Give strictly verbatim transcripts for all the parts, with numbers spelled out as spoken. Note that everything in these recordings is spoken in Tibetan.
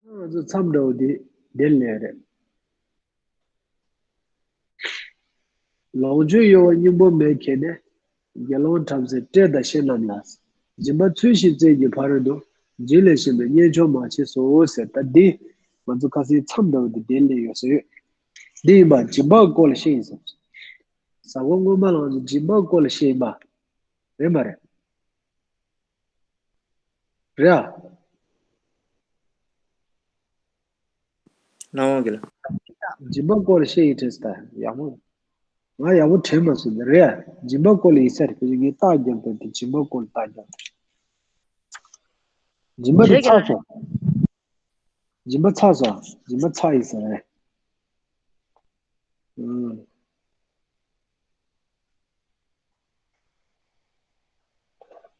ང་ཚོ་མཚམས་འདྲ་བོ་འདི་འདིར་ལས་རེད། ལོངས་སྤྱོད་གཡོ་བ་སྙིང་པོ་མེད་མཁྱེན་ནས། དགེ་སློང་བྲམ་ཟེ་བཀྲེས་དང་བཤེས་རྣམས་ལ། སྦྱིན་པ་ཚུལ་བཞིན་བསྩལ་གྱི་ཕ་རོལ་ཏུ། སྦྱིན་ལས་གཞན་པའི་གཉེན་མཆོག་མ་མཆིས་སོ་ཟེར། ད་འདི་ང་ཚོ་ཁ་སང་མཚམས་འདྲ་བོ་འདི་འདིར་ལས་ཡོད་ཟེར་ཡོད། འདི་ཡིན་པ་སྦྱིན་པ་སྐོར་ལ་བཤད་ཡིན་ཟེར། ཟ་ཁང་སྔོན་མ་ལ་ང་ཚོ་སྦྱིན་པ་སྐོར་ལ་བཤད་ཡིན་པ། རེད་མ་རེད། རེད་ཨ། ལྷ་དབང་གིས་ལ། སྦྱིན་པ་སྐོར་ལ་བཤད་ཡིན་དྲན་སོང་ད་ཡག་པོ། ང་ཡག་པོ་དྲན་མ་སོང་ད་རེད་ཨ། སྦྱིན་པ་སྐོར་ལ་ཡིན་ས་རེད། དེ་ངས་རྟགས་རྒྱབ་ད་དེ་སྦྱིན་པ་སྐོར་ལ་རྟགས་རྒྱབ། སྦྱིན་པ་དེ་རེད་ཚར་སོང་། སྦྱིན་པ་ཚར་སོང་། སྦྱིན་པ་ཚར་ཡིན་ས་རེད། ཨུམ།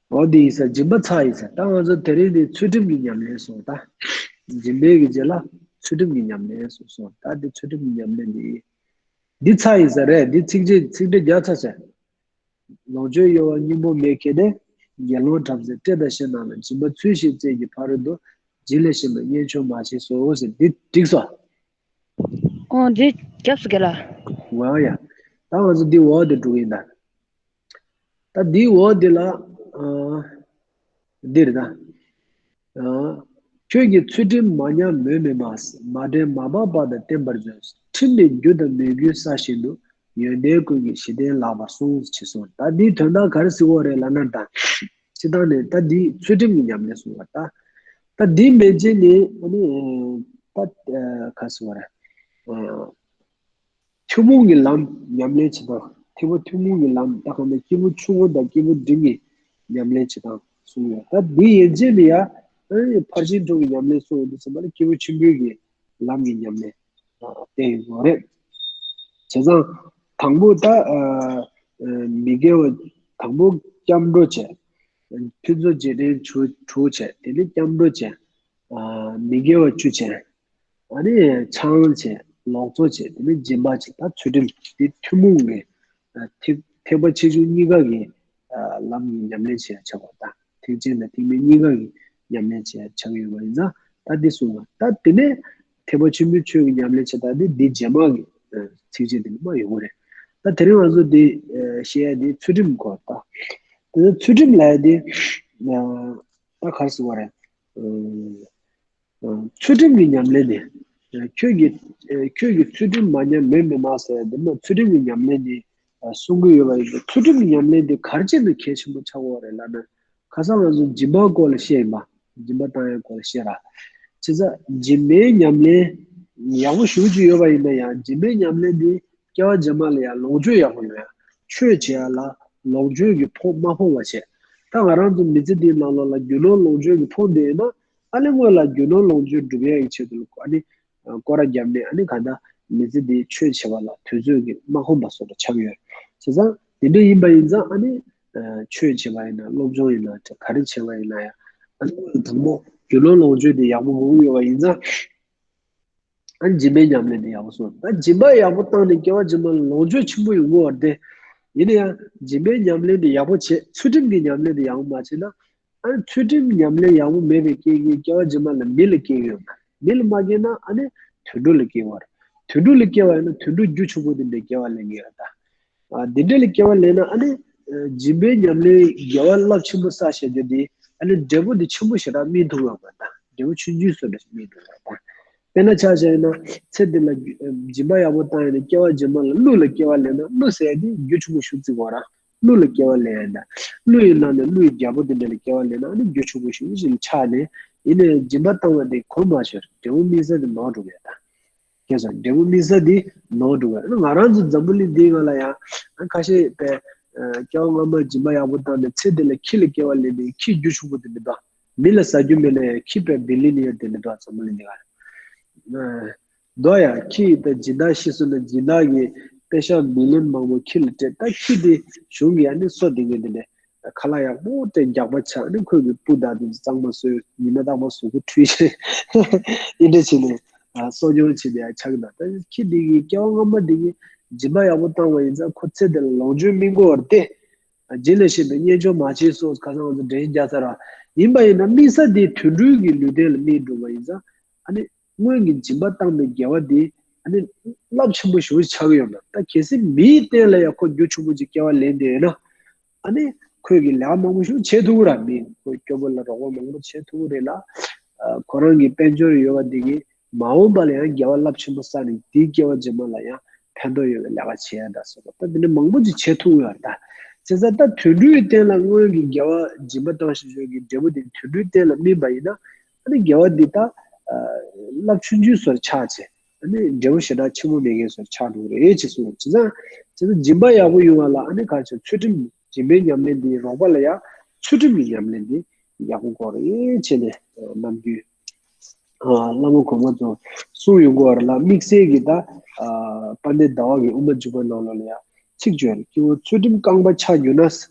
འོ་འདི་ཡིན་ས། སྦྱིན་པ་ཚར་ཡིན་ས། ད་ང་ཚོ་དེ་རིང་འདི་ཚུལ་ཁྲིམས་ཀྱི་ཉམས་ལེན་སོང་ད། སྦྱིན་པའི་གི་རྗེས་ལ་ཚུལ་ཁྲིམས་ཀྱི་ཉམས་ལེན་སོང་སོང་། ད་འདི་ཚུལ་ཁྲིམས་ཀྱི་ཉམས་ལེན་འདི་ཡིན། འདི་ཚར་ཡིན་ས་རེད། འདི་ཚིགས་བཅད་ཚིག་འགྲེལ་རྒྱག་ཚར་ས། ལོངས་སྤྱོད་གཡོ་བ་སྙིང་པོ་མེད་མཁྱེན་ནས། དགེ་སློང་བྲམ་ཟེ་བཀྲེས་དང་བཤེས་རྣམས་ལ། སྦྱིན་པ་ཚུལ་བཞིན་བསྩལ་གྱི་ཕ་རོལ་ཏུ། སྦྱིན་ལས་གཞན་པའི་གཉེན་མཆོག་མ་མཆིས་སོ་ཟེར། འདི་འགྲིག་སོང་། ཨོ་འདི་རྒྱབ་སུ་ག་ལ། ཝ་ཡ། ད་ང་ཚོ་འདི་འོག་ཏུ་འགྲོ་གི་ཡིན་ད། ད་འདི་འོག་འདི་ལ། ཨ། འདི་རེད་ད། ཨ། ཁྱོད་ཀྱིས་ཚུལ་ཁྲིམས་མ་ཉམས་མོས་མི་དམན། མ་འདྲེན་མ་སྤངས་པ་དང་བསྟེན་པར་མཛོད། ཁྲིམས་ནི་རྒྱུ་དང་མོས་གུས་བསགས་བཞིན་དུ། ཡོན་ཏན་ཀུན་གྱི་གཞི་རྟེན་ལགས་པར་གསུངས་ཞེས་གསུངས། ད་འདིའི་དོན་དག་ག་རེ་ཟེར་གྱི་ཡོད་རེད་ལབ་ན་ད། སྤྱིར་བཏང་ནས་ད་འདི་ཚུལ་ཁྲིམས་ཀྱི་ཉམས་ལེན་གསུངས་པ་ད། ད་འདི་མེད་ཅེས་ནི་ཨ་ནི། ད་ག་རེ་ཟེར་གྱི་ཡོད་རེད། ཐུན་མོང་གི་ལམ་ཉམས་ལེན་བྱེད་སྟངས། ཐེག་པ་ཐུན་མོང་གི་ལམ་ད་ག་ནས་སྐྱེས་བུ་ཆུང་ངུ་དང་སྐྱེས་བུ་འབྲིང་གི་ཉམས་ལེན་བྱེད་སྟངས་གསུངས་ཡོད། ད་འདི་ཡན་ཆད་ལ་ཡ། ཨ་ནི་ཕར་ཕྱིན་དྲུག་གི་ཉམས་ལེན་གསུངས་ཡོད་དུས་ཙམ་པ་ལ་སྐྱེས་བུ་ཆེན་པོའི་གི་ལམ་གྱི་ཉམས་ལེན་བསྟན་ཡོད་རེད། བྱས་ཙང་དང་པོ་ད་ཨ་མི་དགེ་བ་དང་པོ་སྐྱབས་འགྲོ་བྱས། ཕུན་ཚོགས་རྗེས་དྲན་དྲུག་བྱས། དེ་ནས་སྐྱབས་འགྲོ་བྱས། ཨ་མི་དགེ་བ་བཅུ་བྱས། ཨ་ནི་ཆང་བྱས། ལོག་འཚོ་བྱས། དེ་ནས་སྦྱིན་པ་བྱས། ད་ཚུལ་ཁྲིམས་དེ་ཐུན་མོང་གི་ཨ་ཐེག་ཐེག་པ་ཆེ་ཆུང་གཉིས་ཀ་གི་ཨ་ལམ་གྱི་ཉམས་ལེན་བྱས་ཆགས་པ་དང་། ཐེག་ཆེན་དང་ཐེག་དམན་གཉིས་ཀ་གི་ཉམས་ལེན་བྱས་ཆགས་ཡོད་པ་ཡིན་ཙང་། ད་འདི་གསུངས་པ་ད། དེ་ནས་ཐེག་པ་ཆེན་པོའི་ཆོས་ཀྱི་ཉམས་ལེན་བྱེད་སྟངས་དེ་འདི་རྗེས་མ་གི་ཨ་ཚིགས་བཅད་དེ་ནས་མར་ཡོང་གི་རེད། ད་དེ་རིང་ང་ཚོ་འདི་ཨ་བཤད་ཡ་འདི་ཚུལ་ཁྲིམས་སྐོར་ད། དེ་ནས་ཚུལ་ཁྲིམས་ལབ་ཡ་འདི་ཨ་ད་ག་རེ་ཟེར་བ་རེད། ཨ། ཚུལ་ཁྲིམས་ཀྱི་ཉམས་ལེན་ནི། ཁྱོད་ཀྱིས་ཁྱོད་ཀྱིས་ཚུལ་ཁྲིམས་མ་ཉམས་མོས་མི་དམན་ཟེར་འདི་མ་ཚུལ་ཁྲིམས་ཀྱི་ཉམས་ལེན་འདི་གསུང་གི་ཡོད་པ་ཡིན་པས། ཚུལ་ཁྲིམས་ཀྱི་ཉམས་ལེན་འདི་ག་རེ་བྱས་ནས་གལ་ཆེན་པོ་ཆགས་ཡོད་རེད་ལབ་ན། ཁ་སང་ང་ཚོ་སྦྱིན་པ་སྐོར་ལ་བཤད་ཡིན་པ། སྦྱིན་པ་བཏང་ཡའི་སྐོར་ལ་བཤད་ར། བྱས་ཙང་སྦྱིན་པའི་ཉམས་ལེན་ཡག་པོ་ཞེ་པོ་ཅིག་ཡོད་པ་ཡིན་ན་ཡང་། སྦྱིན་པའི་ཉམས་ལེན་འདི་སྐྱེ་བ་རྗེས་མ་ལ་ཡང་ལོངས་སྤྱོད་ཡག་པོ་ཡོང་ཡ། ཆོས་བྱེད་ཡ་ལ་ལོངས་སྤྱོད་ཀྱི་ཕོགས་མ་ཕོག་པ་བྱས། ད་ང་རང་ཚོ་མི་ཚེ་འདིའི་ནང་ལོགས་ལ་རྒྱུ་ནོར་ལོངས་སྤྱོད་ཀྱི་ཕོགས་འདི་ཡོད་ན། ཨ་ནི་སྔོན་ལ་རྒྱུ་ནོར་ལོངས་སྤྱོད་སྒྲུབ་ཡ་གི་ཆེད་དུ་ཨ་ནི་སྐོར་ར་བརྒྱབ་ནས། ཨ་ནི་གང་ལྟར་མི་ཚེ་འདིའི་ཆོས་བྱེད་པ་ལ་དུས་ཚོད་ཀྱིས་མ་ཁོམ་པ་བཟོ་འདྲ་ཆགས་ཡོད། བྱས་ཙང་དེ་འདྲ་ཡིན་པ་ཡིན་ཙང་། ཨ་ནི་ཆོས་བྱེད་པ་ཡིན་ན། སློབ་སྦྱོང་ཡིན་ན། ག་རེ་བྱེད་པ་ཡིན་ན་ཡང་། ཨ་ནི་དང་པོ་རྒྱུ་ནོར་ལོངས་སྤྱོད་དེ་ཡག་པོ་དགོས་ཀྱི་ཡོད་པ་ཡིན་ཙང་། ཨ་ནི་སྦྱིན་པའི་ཉམས་ལེན་དེ་ཡག་པོ་སོང་། ད་སྦྱིན་པ་ཡག་པོ་བཏང་ནས་སྐྱེ་བ་རྗེས་མ་ལ་ལོངས་སྤྱོད་ཆེན་པོ་ཡོང་གི་ཡོད་རེད་དེ། ཡིན་ན་ཡང་སྦྱིན་པའི་ཉམས་ལེན་དེ་ཡག་པོ་བྱས། ཚུལ་ཁྲིམས་ཀྱི་ཉམས་ལེན་དེ་ཡག་པོ་མ་བྱས་ན། ཨ་ནི་ཚུལ་ཁྲིམས་ཉམས་ལེན་ཡག་པོ་མེད་པའི་རྐྱེན་གྱིས་སྐྱེ་བ་རྗེས་མ་ལ་མི་ལ་སྐྱེ་གི་ཡོད་ན། མི་ལ་མ་སྐྱེས་ན་ཨ་ནི་དུད་འགྲོ་ལ་སྐྱེ་བ་རེད། དུད་འགྲོ་ལ་སྐྱེ་བ་ཡིན་ན་དུད་འགྲོ་རྒྱུ་ཆུང་པོ་དེ་འདྲའི་སྐྱེ་བ་ལེན་གྱི་ཡོད་ད། ཨ་འདི་འདྲ་ལ་སྐྱེ་བ་ལེན་ན། ཨ་ནི་ཨ་སྦྱིན་པའི་ཉམས་ལེན་དགེ་བ་རླབས་ཆེན་པོ་བསགས་བྱས་རྒྱུ་དེ། ཨ་ནི་འབྲས་བུ་དེ་ཆེན་པོ་ཞེ་དྲག་སྨིན་ཐུབ་ཡོད་མ་རེད་ད། འབྲས་བུ་ཆུང་ཆུང་བཟོ་འདྲ་ཞིག་སྨིན་ཐུབ་ཡོད་རེད་ད། དཔེར་ན་ཆ་བཞག་ན་ཚེ་འདི་ལ་རྒྱུ་ཨ་སྦྱིན་པ་ཡག་པོ་བཏང་ཡོད་ན། སྐྱེ་བ་རྗེས་མ་ལ་ཀླུ་ལ་སྐྱེ་བ་ལེན་ན། ཀླུ་ཟེར་ཡ་དེ་རྒྱུ་ཆུང་ངུ་ཞེ་པོ་ཅིག་ཡོད་ར། ཀླུ་ལ་སྐྱེ་བ་ལེན་ཡ་ད། ཀླུ་ཡི་ནང་ནས་ཀླུ་ཡི་རྒྱལ་པོ་དེ་འདྲ་ལ་སྐྱེ་བ་ལེན་ན། ཨ་ནི་རྒྱུ་ཆུང་ངུ་ཞེ་པོ་ཅིག་ཆགས་ནས། ཡིན་ནའི་སྦྱིན་པ་བཏང་བ་དེ་གོ་མ་ཆོད། འབྲས་བུ་སྨིན་ས་དེ་ནོར་འགྲོ་གི་ཡ་ད། ཁྱེད་ཚོ་འབྲས་བུ་སྨིན་ས་དེ་ནོར་འགྲོ་གི་ཡ། ང་རང་ཚོ་འཛམ་བུ་གླིང་འདིའི་ནང་ལ་ཡང་ཁ་ཤས་པས་སྐྱེ་བ་སྔ་མ་སྦྱིན་པ་ཡག་པོ་བཏང་ནས་ཚེ་འདི་ལ་ཁྱི་ལ་སྐྱེ་བ་ལེན་ནས། ཁྱི་རྒྱུ་ཆུང་པོ་དེ་འདྲ་འདུག་མི་ལ་ཟ་རྒྱུ་མེད་ན་ཡང་ཁྱི་པས་བི་ལི་ནི་ཡར་དེ་འདྲ་འདུག་འཛམ་བུ་གླིང་འདི་ག་རེད། འདུག་ཡ། ཁྱི་ད་སྦྱིན་བདག་ཤི་སོང་ན་སྦྱིན་བདག་གིས་པེ་ཤག་མི་ལི་ཡོན་མང་པོ་ཁྱི་ལ་སྤྲད། ད་ཁྱི་དེ་གཞུང་གིས་ཨ་ནི་གསོ་དེ་ངས་དེ་འདྲ་ཁ་ལག་ཡག་པོ་སྤྲད། རྒྱགས་པ་ཆགས་ནས་ཁོས་གི་སྤུ་དག་དེ་གཙང་མ་བཟོས། ཉི་མ་རྟག་པར་གཟུགས་པོ་འཁྲུད་བྱས། ཨེ་འདྲ་བྱས་ནས་གསོ་སྐྱོང་བྱས་ཏེ་ཡ་ཆགས་ན། ད་ཁྱི་དེ་གི་སྐྱེ་བ་སྔ་མ་དེ་གི་སྦྱིན་པ་ཡག་པོ་བཏང་བ་ཡིན་ཙང་ཁོ་ཚེ་འདི་ལ་ལོངས་སྤྱོད་སྨིན་གྱི་ཡོད་རེད་དེ། སྦྱིན་ལས་གཞན་པའི་གཉེན་མཆོག་མ་མཆིས་སོ། ཁ་སང་ང་ཚོ་འགྲེལ་བཤད་རྒྱག་ཚར་བ་ཡིན་པ་ཡིན་ན། སྨིན་ས་དེ་དུད་འགྲོའི་གི་ལུས་རྟེན་ལ་སྨིན་འགྲོ་བ་ཡིན་ཙང་། ཨ་ནི་སྔོན་གྱི་སྦྱིན་པ་བཏང་པའི་དགེ་བ་དེ་ཨ་ནི་རླབས་ཆེན་པོ་ཞེ་པོ་ཆགས་ཀྱི་ཡོད་ན། ད་གལ་སྲིད་མིའི་རྟེན་ལ་ཡང་ཁོ་རྒྱུ་ཆུང་པོ་ཅིག་སྐྱེ་བ་ལེན་བསྡད་ཡོད་ན། ཨ་ནི་ཁོས་ཀྱི་ལས་ཀ་མང་པོ་ཞིག་བྱེད་ཐུབ་ཀྱི་ར། མི་ཁོའི་སྐྱོ་པོ་ལ་རོགས་པ་མང་པོ་བྱེད་ཐུབ་ཀྱི་རེད་ལ། ཨ་ཁོ་རང་གི་དཔལ་འབྱོར་ཡོད་པ་འདི་གིས་མ་འོངས་པ་ལ་ཡང་དགེ་བ་རླབས་ཆེན་པོ་བསགས་ནས་དེའི་སྐྱེ་བ་རྗེས་མ་ལ་ཡང་ཕན་ཐོགས་ཡོད་པའི་ལས་ཀ་བྱེད་ཡ་ད་སོགས་པ་ད་འདི་འདྲ་མང་པོ་ཅིག་བྱེད་ཐུབ་ཀྱི་ཡོད་རེད་ད། བྱས་ཙང་ད་དུད་འགྲོའི་རྟེན་ལ་སྔོན་གྱི་དགེ་བ་སྦྱིན་པ་བཏང་ཞིང་ཞོར་གྱི་འབྲས་བུ་དེ་དུད་འགྲོའི་རྟེན་ལ་སྨིན་པ་ཡིན་ན། ཨ་ནི་དགེ་བ་འདི་ད་རླབས་ཆུང་ཆུང་བཟོ་ཆགས་བྱས། ཨ་ནི་འབྲས་བུ་ཞེ་དྲག་ཆེན་པོ་མེད་མཁན་བཟོ་ཆགས་འགྲོ་གི་རེད་ཅེས་གསུངས། བྱས་ཙང་བྱས་ཙང་སྦྱིན་པ་ཡག་པོ་ཡོང་བ་ལ་ཨ་ནི་ག་རེ་བྱས། ཚུལ་ཁྲིམས། སྦྱིན་པའི་ཉམས་ལེན་འདི་རོགས་པ་ལ་ཡང་ཚུལ་ཁྲིམས་ཀྱི་ཉམས་ལེན་འདི་ཡག་པོ་དགོས་རེད་བྱས་ནས་ནམ་རྒྱུན་ཨ་བླ་མ་གོང་མ་ཚོ་གསུང་ཡོང་གི་ཡོད་རེད་ལ། དམིགས་བསལ་གྱི་ད་ཨ་དཔལ་ལྡན་ཟླ་བ་གི་དབུ་མ་འཇུག་པ་ནང་ལོགས་ལ་ཡང་ཚིག་བརྗོད་རེད། སྐྱེ་བོ་ཚུལ་ཁྲིམས་རྐང་པ་ཆག་གྱུར་ན།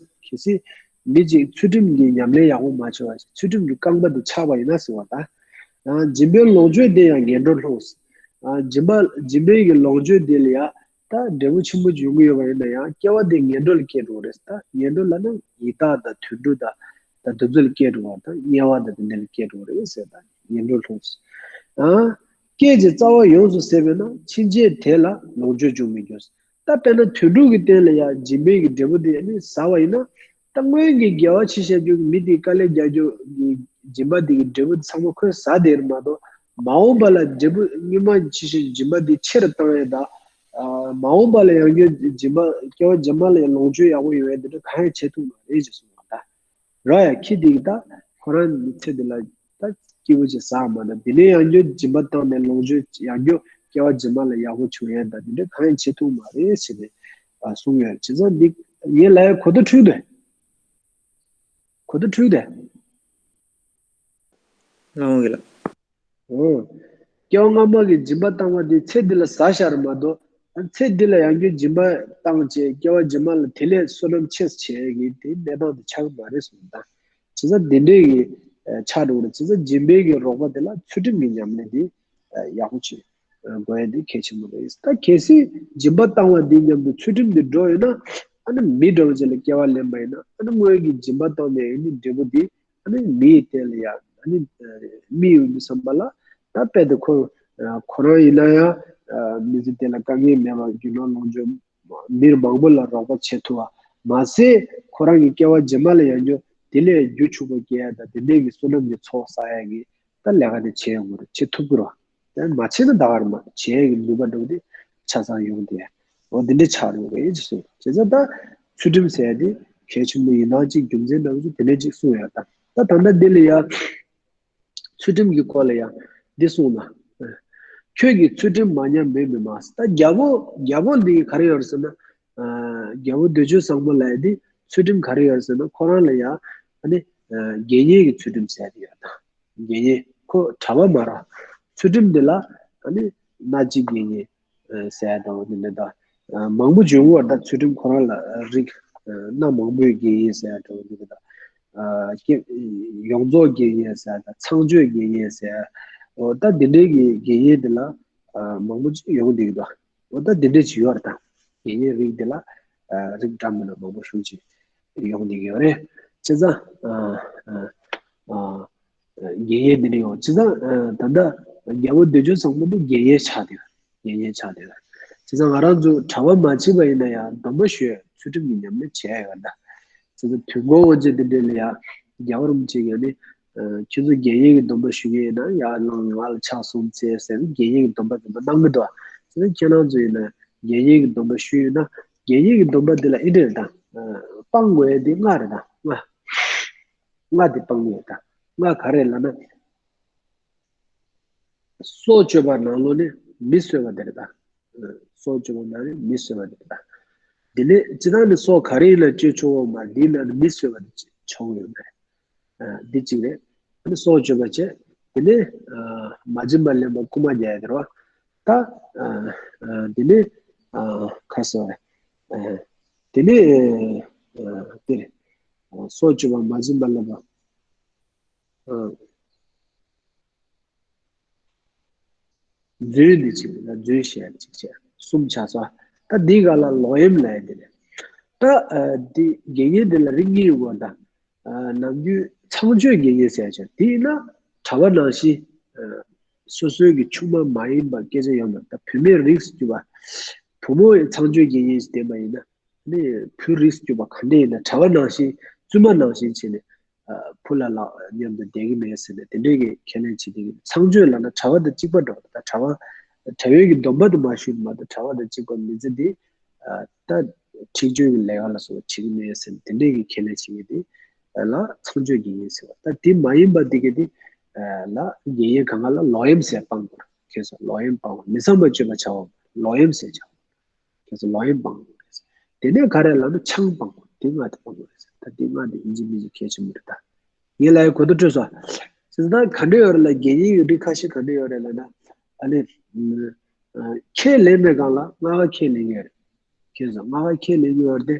གལ་སྲིད་མི་གཅིག་ཚུལ་ཁྲིམས་ཀྱི་ཉམས་ལེན་ཡག་པོ་མ་བྱས་པ་ཞིག་ཚུལ་ཁྲིམས་ཀྱི་རྐང་པ་དེ་ཆག་པ་ཡིན་ན་ཟེར་བ་དང་། ཡང་སྦྱིན་པའི་ལོངས་སྤྱོད་དེ་ཡང་ངན་འགྲོར་ལྷུང་། ཨ་སྦྱིན་པ་སྦྱིན་པའི་གི་ལོངས་སྤྱོད་དེ་ལ་ཡང་ད་འབྲས་བུ་ཆེན་པོ་ཅིག་ཡོང་གི་ཡོད་པ་ཡིན་ན་ཡང་སྐྱེ་བ་དེ་ངན་འགྲོ་ལ་སྐྱེ་འགྲོ་གི་རེད། ད་ངན་འགྲོ་ལབ་ན་ཡི་དྭགས་དང་དུད་འགྲོ་དང་ད་དེ་ཚོ་ལ་སྐྱེ་འགྲོ་བ་དང་དམྱལ་བ་དང་དེ་འདྲ་ལ་སྐྱེ་འགྲོ་གི་རེད་ཟེར། ད་ངན་འགྲོར་ལྷུང་། ཨ་སྐད་ཅིག་རྩ་བ་ཡོངས་སུ་ཟད་པས་ན། ཕྱིན་ཆད་དེ་ལ་ལོངས་སྤྱོད་འབྱུང་མི་འགྱུར། ད་དཔེར་ན་དུད་འགྲོ་གི་རྟེན་ལ་ཡང་སྦྱིན་པའི་གི་འབྲས་བུ་དེ་ནི་ཟ་བ་ཡིན་ན། ད་སྔོན་གྱི་དགེ་བ་ཆེ་བཞག་རྒྱུ་གི་མི་དེའི་དཀའ་ལས་རྒྱག་རྒྱུ་གི་སྦྱིན་པ་དེ་གི་འབྲས་བུ་ཚང་མ་ཁོས་ཟ་བསྡད་རེད་མ་གཏོགས། མ་འོངས་པ་ལ་འབྲས་བུ་སྔོན་མ་ཆེ་བཞག་སྦྱིན་པ་དེ་ཆེ་རུ་བཏང་ཡས་དང་། ཨ་མ་འོངས་པ་ལ་ཡང་རྒྱུ་སྦྱིན་པ་སྐྱེ་བ་རྗེས་མ་ལ་ཡང་ལོངས་སྤྱོད་ཡག་པོ་ཡོང་ཡས་དེ་འདྲ་གང་ཡང་བྱེད་ཐུབ་མ་རེད་ཅེས་གསུངས་པ་ད། ར་ཡ་ཁྱི་དེ་གི་ད་ཁོ་རང་ནི་ཚེ་འདི་ལ་ད་སྐྱིད་པོ་ཅིག་ཟ་མ་ད་དེ་ནས་ཡང་རྒྱུ་སྦྱིན་པ་བཏང་ནས་ལོངས་སྤྱོད་ཡང་རྒྱུ་སྐྱེ་བ་རྗེས་མ་ལ་ཡག་པོ་བྱུང་ཡས་ད་དེ་འདྲ་གང་ཡང་བྱེད་ཐུབ་མ་རེད་ཟེར་ནས་ཨ་གསུངས་ཡོད། བྱས་ཙང་འདི་ངས་ལབ་ཡ་གོ་བརྡ་འཕྲོད་དེ། གོ་བརྡ་འཕྲོད་དེ། བླ་མ་གི་ལ། ཨོ། སྐྱེ་བ་སྔ་མ་གི་སྦྱིན་པ་བཏང་བ་དེ་ཚེ་འདི་ལ་ཟ་ཤར་མ་གཏོགས། ཚེ་འདི་ལ་ཡང་བསྐྱར་སྦྱིན་པ་བཏང་བྱས་སྐྱེ་བ་རྗེས་མ་ལ་དེ་ལས་བསོད་ནམས་ཆེ་ཙམ་བྱས་ཀྱི་དེ་གནས་སྟངས་དེ་ཆགས་ཀྱི་མ་རེད་གསུངས་ད། བྱས་ཙང་དེ་འདྲས་ཀྱི་ཆགས་འགྲོ་གི་རེད། བྱས་ཙང་སྦྱིན་པའི་གི་རོགས་པ་དེ་ལ་ཚུལ་ཁྲིམས་ཀྱི་ཉམས་ལེན་དེ་ཡག་པོ་བྱེད་དགོས་ཡ་དེ་གལ་ཆེན་པོ་རེད། ད་གལ་སྲིད་སྦྱིན་པ་བཏང་བ་དེ་མཉམ་དུ་ཚུལ་ཁྲིམས་དེ་འགྲོ་ཡོད་ན། ཨ་ནི་མི་འདྲ་བ་ཅིག་ལ་སྐྱེ་བ་ལེན་པ་ཡིན་ན། ཨ་ནི་སྔོན་གྱི་སྦྱིན་པ་བཏང་ནས་ཡོད་ནི་འབྲས་བུ་དེ་ཨ་ནི་མིའི་རྟེན་ལ་ཡང་ཨ་ནི་མི་ཡོང་དུས་ཙམ་པ་ལ། ད་དཔེ་དེ་ཁོ་ཁོ་རང་ཡིན་ན་ཡང་མི་ཚེ་དེ་ལ་དཀའ་ངལ་མེད་པར་རྒྱུ་ནོར་ལོངས་སྤྱོད་མི་མང་པོ་ལ་རོགས་པ་བྱེད་ཐུབ་པ་མ་ཟད། ཁོ་རང་གི་སྐྱེ་བ་རྗེས་མ་ལ་ཡང་རྒྱུ་དེ་ལས་རྒྱུ་ཕྱུག་པོ་སྐྱེ་ཡ་དང་དེ་འདྲས་ཀྱི་བསོད་ནམས་ཀྱི་ཚོགས་བསགས་ཡ་གི་ད་ལས་ཀ་དེ་བྱེད་ཡོང་གི་རེད། བྱེད་ཐུབ་ཀྱི་རེད། དེ་མ་བྱས་ན་ད་ག་རེ་མ་བྱས་ཀྱི་ནུས་པ་འདྲ་བོ་དེ་ཆ་ཚང་ཡོང་དེ། འོ་དེ་འདྲས་ཆགས་ཡོང་རེད་ཅེས་གསུངས། བྱས་ཙང་ད་ཚུལ་ཁྲིམས་ཟེར་ཡ་དེ་གལ་ཆེན་པོ་ཡིན་ནའང་ཅིག་རྒྱུ་མཚན་འདྲ་བོ་ཅིག་དེ་འདྲས་ཅིག་གསུངས་ཡོད་ད། ད་ད་ལྟ་འདི་ལ་ཡ་ཚུལ་ཁྲིམས་ཀྱི་སྐོར་ལ་ཡ་འདི་གསུངས་ན། ཁྱོད་ཀྱིས་ཚུལ་ཁྲིམས་མ་ཉམས་མོས་མི་མང་། ད་རྒྱལ་པོ་རྒྱལ་པོ་འདི་ག་རེ་ཡོད་རེད་ཟེར་ན། རྒྱལ་པོ་འདོད་འཇོ་བཟང་པོ་ལབ་ཡ་འདི་ཚུལ་ཁྲིམས་ག་རེ་ཡོད་རེད་ཟེར་ན། ཁོ་རང་ལ་ཡ་ཨ་ནི་དགེ་བསྙེན་གྱི་ཚུལ་ཁྲིམས་ཟེར་ཡ་དེ་ཡོད་ད། དགེ་བསྙེན་ཁོ་གྲྭ་པ་མ་རེད། ཚུལ་ཁྲིམས་འདི་ལ་ཨ་ནི་སྣ་གཅིག་དགེ་བསྙེན་ཟེར་ཡ་དང་འདི་འདྲ་དང་། མང་པོ་བྱུང་བ་ད་ཚུལ་ཁྲིམས་ཁོ་རང་ལ་རིགས་སྣ་མང་པོའི་དགེ་བསྙེན་ཟེར་ཡ་དང་འདི་འདྲ་དང་། ཡོངས་རྫོགས་དགེ་བསྙེན་ཟེར་ཡ་དང་ཚངས་སྤྱོད་དགེ་བསྙེན་ཟེར་ཡ། འོ་ད་འདི་འདྲའི་གི་དགེ་བསྙེན་འདི་ལ་མང་པོ་ཅིག་ཡོང་བསྡད་ཀྱི་འདུག་འོ་ད་འདི་འདྲ་ཅིག་ཡོད་རེད་ད། དགེ་བསྙེན་རིགས་འདི་ལ་རིགས་འདྲ་མིན་ན་མང་པོ་ཞེ་ཅིག་ཡོང་བསྡད་ཀྱི་ཡོད་རེད། བྱས་ཙང་དགེ་བསྙེན་འདི་འདྲ་ཡོད། བྱས་ཙང་ད་ལྟ་རྒྱལ་པོ་འདོད་འཇོ་བཟང་པོ་འདི་དགེ་བསྙེན་ཆགས་བསྡད་ཡོད། དགེ་བསྙེན་ཆགས་བསྡད་ཡོད། བྱས་ཙང་ང་རང་ཚོ་གྲྭ་པ་མ་བྱས་པ་ཡིན་ན་ཡང་སྡོམ་པ་ཞུ་ཡ་ཚུལ་ཁྲིམས་ཀྱི་ཉམས་ལེན་བྱས་ཡོད་ད། བྱས་ཙང་དུས་འཁོར་དབང་ཆེན་འདི་འདྲ་ལ་ཡ་རྒྱལ་བ་རིན་པོ་ཆེ་གིས་ནི། ཁྱེད་ཚོ་དགེ་བསྙེན་གྱི་སྡོམ་པ་ཞུ་གི་ཡིན་ན་ཡར་ལངས་ང་ལ་ཕྱག་གསུམ་འཚལ་ཟེར་ནས་དགེ་བསྙེན་གྱི་སྡོམ་པ་འདི་འདྲ་གནང་གི་འདུག་བྱས་ཙང་ཁྱེད་རང་ཚོ་ཡིན་ན་དགེ་བསྙེན་གྱི་སྡོམ་པ་ཞུས་ཡོད་ན་དགེ་བསྙེན་གྱི་སྡོམ་པ་འདི་ལ་ཨེ་འདྲ་རེད་ད། སྤང་དགོས་ཡ་འདི་ལྔ་རེད་ད། ལྔ། ལྔ་འདི་སྤང་དགོས་ཡ་ད། ལྔ་ག་རེ་ལབ་ན། སྲོག་གཅོད་པ་ནང་ལོགས་ནས་མི་གསོད་པ་དེ་རེད་ད། སྲོག་གཅོད་པ་ནང་ནས་མི་གསོད་པ་དེ་རེད་ད། དེ་ནས་སྤྱིར་བཏང་ནས་སྲོག་ག་རེ་ཡིན་ན་གཅོད་ཆོག་གི་མ་རེད། དེའི་ནང་ནས་མི་གསོད་པ་དེ་ཆོག་གི་ཡོད་མ་རེད། འདི་གཅིག་རེད། དེ་ནས་སྲོག་གཅོད་པ་བྱས། དེ་ནས་མ་བྱིན་པ་ལེན་པ་རྐུན་མ་རྒྱག་ཡ་དེ་རེད་བ། ད་དེ་ནས་ཁ་གསོ་བ། དེ་ནས་དེ་རེད། སྲོག་གཅོད་པ་མ་བྱིན་པ་ལེན་པ། རྫུན་འདི་གཅིག་རེད་ལ་རྫུན་བཤད་ཡ་གཅིག་བྱས་གསུམ་ཆགས་སོང་། ད་འདི་ག་ལ་ལོག་གཡེམ་ལབ་ཡ་འདི་རེད། ད་འདི་དགེ་བསྙེན་འདི་ལ་རིགས་གཉིས་ཡོད་པ་ད། ནམ་རྒྱུན་ཚངས་སྤྱོད་དགེ་བསྙེན་ཟེར་ཡ་ཅིག་འདི་ཡིན་ན་གྲྭ་པ་ནང་བཞིན། སོ་སོའི་གི་ཆུང་མ་མ་ཡིན་པ་སྐད་ཆ་ཡོང་ན། ད་བུད་མེད་རིགས་སུ་གྱུར་པ། བུ་མོ་ཡི་ཚངས་སྤྱོད་དགེ་བསྙེན་ཞིག་བསྟེན་པ་ཡིན་ན། ནི་བུ་རིགས་སུ་གྱུར་པ་ག་འདྲ་ཡིན་ན། གྲྭ་པ་ནང་བཞིན། བཙུན་མ་ནང་བཞིན་བྱས་ནས། ཨ། བུ་ལ་ལ་མཉམ་དུ་བསྡད་ཀྱི་མེད་ཟེར་ནས་དེ་འདྲའི་གི་ཁས་ལེན་བྱེད་དེ། ཚངས་སྤྱོད་ལབ་ན་གྲྭ་པ་དང་གཅིག་པ་འདྲ་བོ། ད་གྲྭ་པ། གྲྭ་པའི་གི་སྡོམ་པ་དེ་མ་ཞུས་མ་གཏོགས། གྲྭ་པ་དང་གཅིག་པ་མི་ཚེ་འདི། ཨ། ད་འཁྲིག་སྤྱོད་ཀྱི་ལས་ཀ་ལ་སོགས་པ་བྱེད་ཀྱི་མེད་ཟེར་ནས་དེ་འདྲའི་གི་ཁས་ལེན་བྱེད་ཀྱི་དེ། ཨ། ལ་ཚངས་སྤྱོད་དགེ་བསྙེན་ཟེར་བ། ད་དེ་མ་ཡིན་པ་དེ་གི་དེ། ཨ། ལ་དགེ་བསྙེན་གང་ག་ལ་ལོག་གཡེམ་ཟེར་སྤང་དགོས། ཁྱེད་ཚོ་ལོག་གཡེམ་སྤང་བ། མི་ཚངས་པར་སྤྱོད་པ་བྱ་བ་ལོག་གཡེམ་ཟེར་བྱ་བ། ཁྱེད་ཚོ་ལོག་གཡེམ་སྤང་དགོས། དེ་ནས་ག་རེ་ལབ་ན་ཆང་སྤང་དགོས། དེ་ལྔ་དེ་སྤང་དགོས། ད་དེ་ལྔ་དེ་ཡིན་གཅིག་མིན་གཅིག་གལ་ཆེན་པོ་རེད་ད། ངས་ལབ་ཡ་གོ་བརྡ་སྤྲོད་སོང་། ཟེར་ད་ག་འདྲ་ཡོད་རེད་ལ། དགེ་བསྙེན་གྱི་རིགས་ཁ་ཤས་ག་འདྲ་ཡོད་རེད་ལབ་ན། ཨ་ནི། ཨ། ཁས་ལེན་པའི་སྒང་ལ་ལྔ་ཀ་ཁས་ལེན་གྱི་རེད། ཁྱེད་ཚོ་ལྔ་ཀ་ཁས་ལེན་གྱི་ཡོད་རེད་དེ།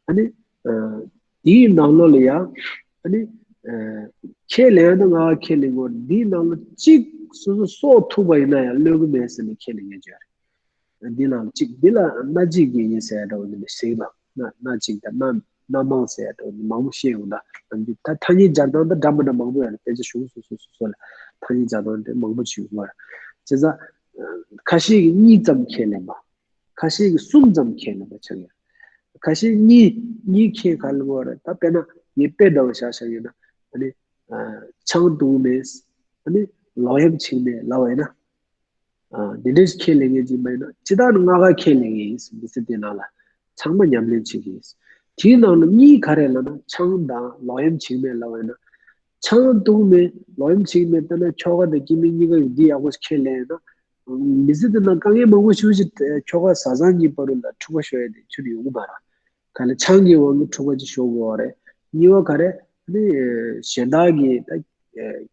ཨ་ནི། ཨ། དེའི་ནང་ལོགས་ལ་ཡང་། ཨ་ནི། ཨ། ཁས་ལེན་ཡ་ད་ལྔ་ཀ་ཁས་ལེན་གྱི་ཡོད་རེད། དེའི་ནང་ལ་གཅིག་སོ་སོ་སྲོག་ཐུག་པ་ཡིན་ན་ཡང་གློད་ཀྱི་མེད་ཟེར་ནས་ཁས་ལེན་མཁན་ཅིག་ཡོད་རེད། འདི་ནང་གཅིག་འདི་ལ་སྣ་གཅིག་དགེ་བསྙེན་ཟེར་ཡ་འདྲ་བོ་འདི་ནས་ཟེར་གྱི་འདུག་སྣ་སྣ་གཅིག་དང་སྣ་སྣ་མང་ཟེར་ཡ་འདྲ་བོ་འདི་མང་པོ་བཤད་ཡོང་ད། ད་ཐ་སྙད་སྦྱར་སྟངས་དང་འདྲ་མི་འདྲ་མང་པོ་ཡོད་རེད། དཔེ་ཆ་གཞུང་སོ་སོ་སོ་སོ་ལ་ཐ་སྙད་སྦྱར་སྟངས་དེ་མང་པོ་ཅིག་ཡོད་རེད། བྱས་ཙང་ཁ་ཤས་ཀྱིས་གཉིས་ཙམ་ཁས་ལེན་པ། ཁ་ཤས་ཀྱིས་གསུམ་ཙམ་ཁས་ལེན་པ་ཆགས་ཡོད། ཁ་ཤས་གཉིས། གཉིས་ཁས་ག་ལེན་པ་རེད། ད་དཔེར་ན་ངས་དཔེ་འདྲ་བོ་བཞག་བཞག་ཡོད་ན། ཨ་ནི། ཨ། ཆང་འཐུང་མེད། ཨ་ནི། ལོག་གཡེམ་བྱེད་མེད་ལབ་པ་ཡིན་ན། ཨ། འདི་འདྲའི་ཁས་ལེན་མཁན་ཅིག་མ་ཡིན་ན། སྤྱིར་བཏང་ནི་ལྔ་ཀ་ཁས་ལེན་མཁན་ཡིན། མི་ཚེ་འདི་ནང་ལ་ཚང་མ་ཉམས་ལེན་བྱེད་ཀྱི་ཡིན། དེའི་ནང་ནས་གཉིས་ག་རེ་ལབ་ན། ཆང་དང་ལོག་གཡེམ་བྱེད་མེད་ལབ་པ་ཡིན་ན། ཆང་འཐུང་མེད། ལོག་གཡེམ་བྱེད་མེད། ད་ནི་ཁྱོ་ག་དང་སྐྱེ་དམན་གཉིས་ཀ་ཡོད། འདི་ཡག་པོ་ཁས་ལེན་ན། མི་ཚེ་འདི་ནང་དཀའ་ངལ་མང་པོ་ཞེ་པོ་ཅིག་ཁྱོ་ག་བཟའ་ཚང་གཉིས་བར་ལ་འཁྲུག་པ་ཤོར་ཡ་དེ་ཁྱོན་ནས་ཡོང་གི་མ་རེད། ག་ལ་ཆང་གི་དབང་གིས་འཁྲུག་པ་ཅིག་ཤོར་དགོས་པ་རེད། གཉིས་པ་ག་རེ། ནི་གཞན་དག་གིས་ད་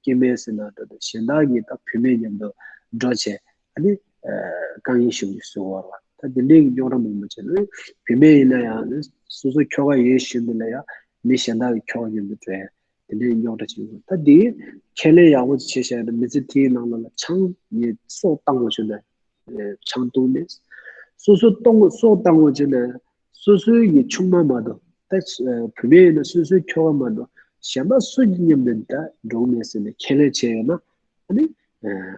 སྐྱེ་དམན་ཟེར་ན་འདྲ་འདྲ། གཞན་དག་གིས་ད་བུད་མེད་མཉམ་དུ་འགྲོ་བྱས། ཨ་ནི། དཀའ་ངལ་ཞིག་བཟོ་བ་རེད། ད་དེ་འདྲའི་རྙོག་དྲ་མང་པོ་བྱས་ནས། བུད་མེད་ཡིན་ན་ཡང་སོ་སོ་ཁྱོ་ག་ཡོད་བཞིན་དུ་ལ་ཡང་མི་གཞན་དག་གི་ཁྱོ་ག་མཉམ་དུ་འགྲོ་ཡ། དེ་འདྲའི་རྙོག་དྲ་ཅིག་ཡོད། ད་དེ་ཁས་ལེན་ཡག་པོ་ཅིག་བྱས་བཞག་ན། མི་ཚེ་དེའི་ནང་ལ་ལ་ཆང་ངས་སྲོག་བཏང་དགོས་བྱུང་ན། ཨེ། ཆང་འཐུང་མེད། སོ་སོ་གཏོང་སྲོག་བཏང་དགོས་བྱུང་ན། སོ་སོའི་གི་ཆུང་མ་མ་གཏོགས། ད་བུད་མེད་ཡིན་ན་སོ་སོའི་ཁྱོ་ག་མ་གཏོགས་གཞན་པ་སུ་གི་མཉམ་དུ་ད་འགྲོ་མེད་ཟེར་ནས་ཁས་ལེན་བྱས་ཡོད་ན། ཨ་ནི། ཨེ།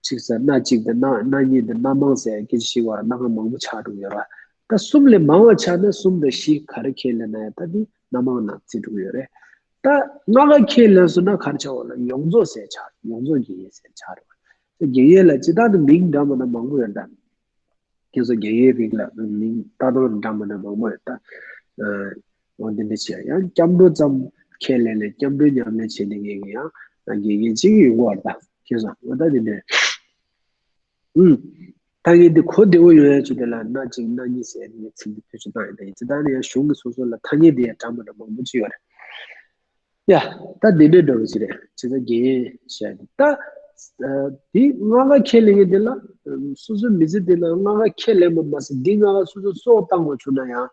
གཅིག་ཟེར་སྣ་གཅིག་དང་སྣ་སྣ་གཉིས་དང་སྣ་མང་ཟེར་སྐད་ཆ་ཞིག་བར་སྣ་ཁ་མང་པོ་ཆགས་འགྲོ་གི་ཡོད་ར། ད་གསུམ་ལས་མང་བ་ཆགས་ན་གསུམ་དང་བཞི་ག་རེ་ཁས་ལེན་ན་ཡང་ད་འདི་སྣ་མང་ནང་བརྩི་འགྲོ་གི་ཡོད་རེད། ད་ལྔ་ཀ་ཁས་ལེན་སོང་ན་ག་རེ་ཆགས་པ་ལ། ཡོངས་རྫོགས་ཟེར་ཆགས། ཡོངས་རྫོགས་དགེ་བསྙེན་ཟེར་ཆགས་རེད་བ། དགེ་བསྙེན་ལ་སྤྱིར་བཏང་དུ་མིང་འདྲ་མི་འདྲ་མང་པོ་ཡོད་འདྲ། ཁྱེད་ཚོ་དགེ་བསྙེན་རིགས་ལ་མིང་ལྟ་སྟངས་འདྲ་མི་འདྲ་མང་པོ་ཡོད་ད། ཨ། འོ་འདི་འདྲ་བྱས་ཡང་སྐྱབས་འགྲོ་ཙམ་ཁས་ལེན་ནས་སྐྱབས་འགྲོའི་ཉམས་ལེན་བྱེད་མཁན་གྱི་ཡང་དགེ་བསྙེན་ཅིག་ཡོང་གི་ཡོད་རེད་ད། ཁྱེད་ཚོ་འོ་ད་འདི་འདྲ། ཨུམ། ཐ་སྙད་འདི་གོ་བདེ་བོ་ཡོང་ཡ་ཅིག་དེ་ལ་སྣ་གཅིག་སྣ་གཉིས་ཟེར་ནས་ཚིག་འདི་བེད་སྤྱོད་བཏང་ཡོད་ད། ཡིན་ཙི་ད་ནི་ཡང་གཞུང་གི་སོ་སོ་ལ་ཐ་སྙད་འདི་ཡང་འདྲ་མི་འདྲ་མང་པོ་ཅིག་ཡོད་རེད། ཡ། ད་འདི་འདྲའི་འདྲ་བོ་ཞིག་རེད། ཇི་ལྟར་དགེ་བསྙེན་བཤད་དེ་ད། ཨ། འདི་ལྔ་ཀ་ཁས་ལེན་མཁན་དེ་ལ། ཨ། སོ་སོའི་མི་ཚེ་འདི་ལ་ལྔ་ཀ་ཁས་ལེན་པ་མ་ཟད། འདི་ལྔ་ཀ་སོ་སོ་སྲོག་བཏང་དགོས་བྱུང་ན་ཡང་།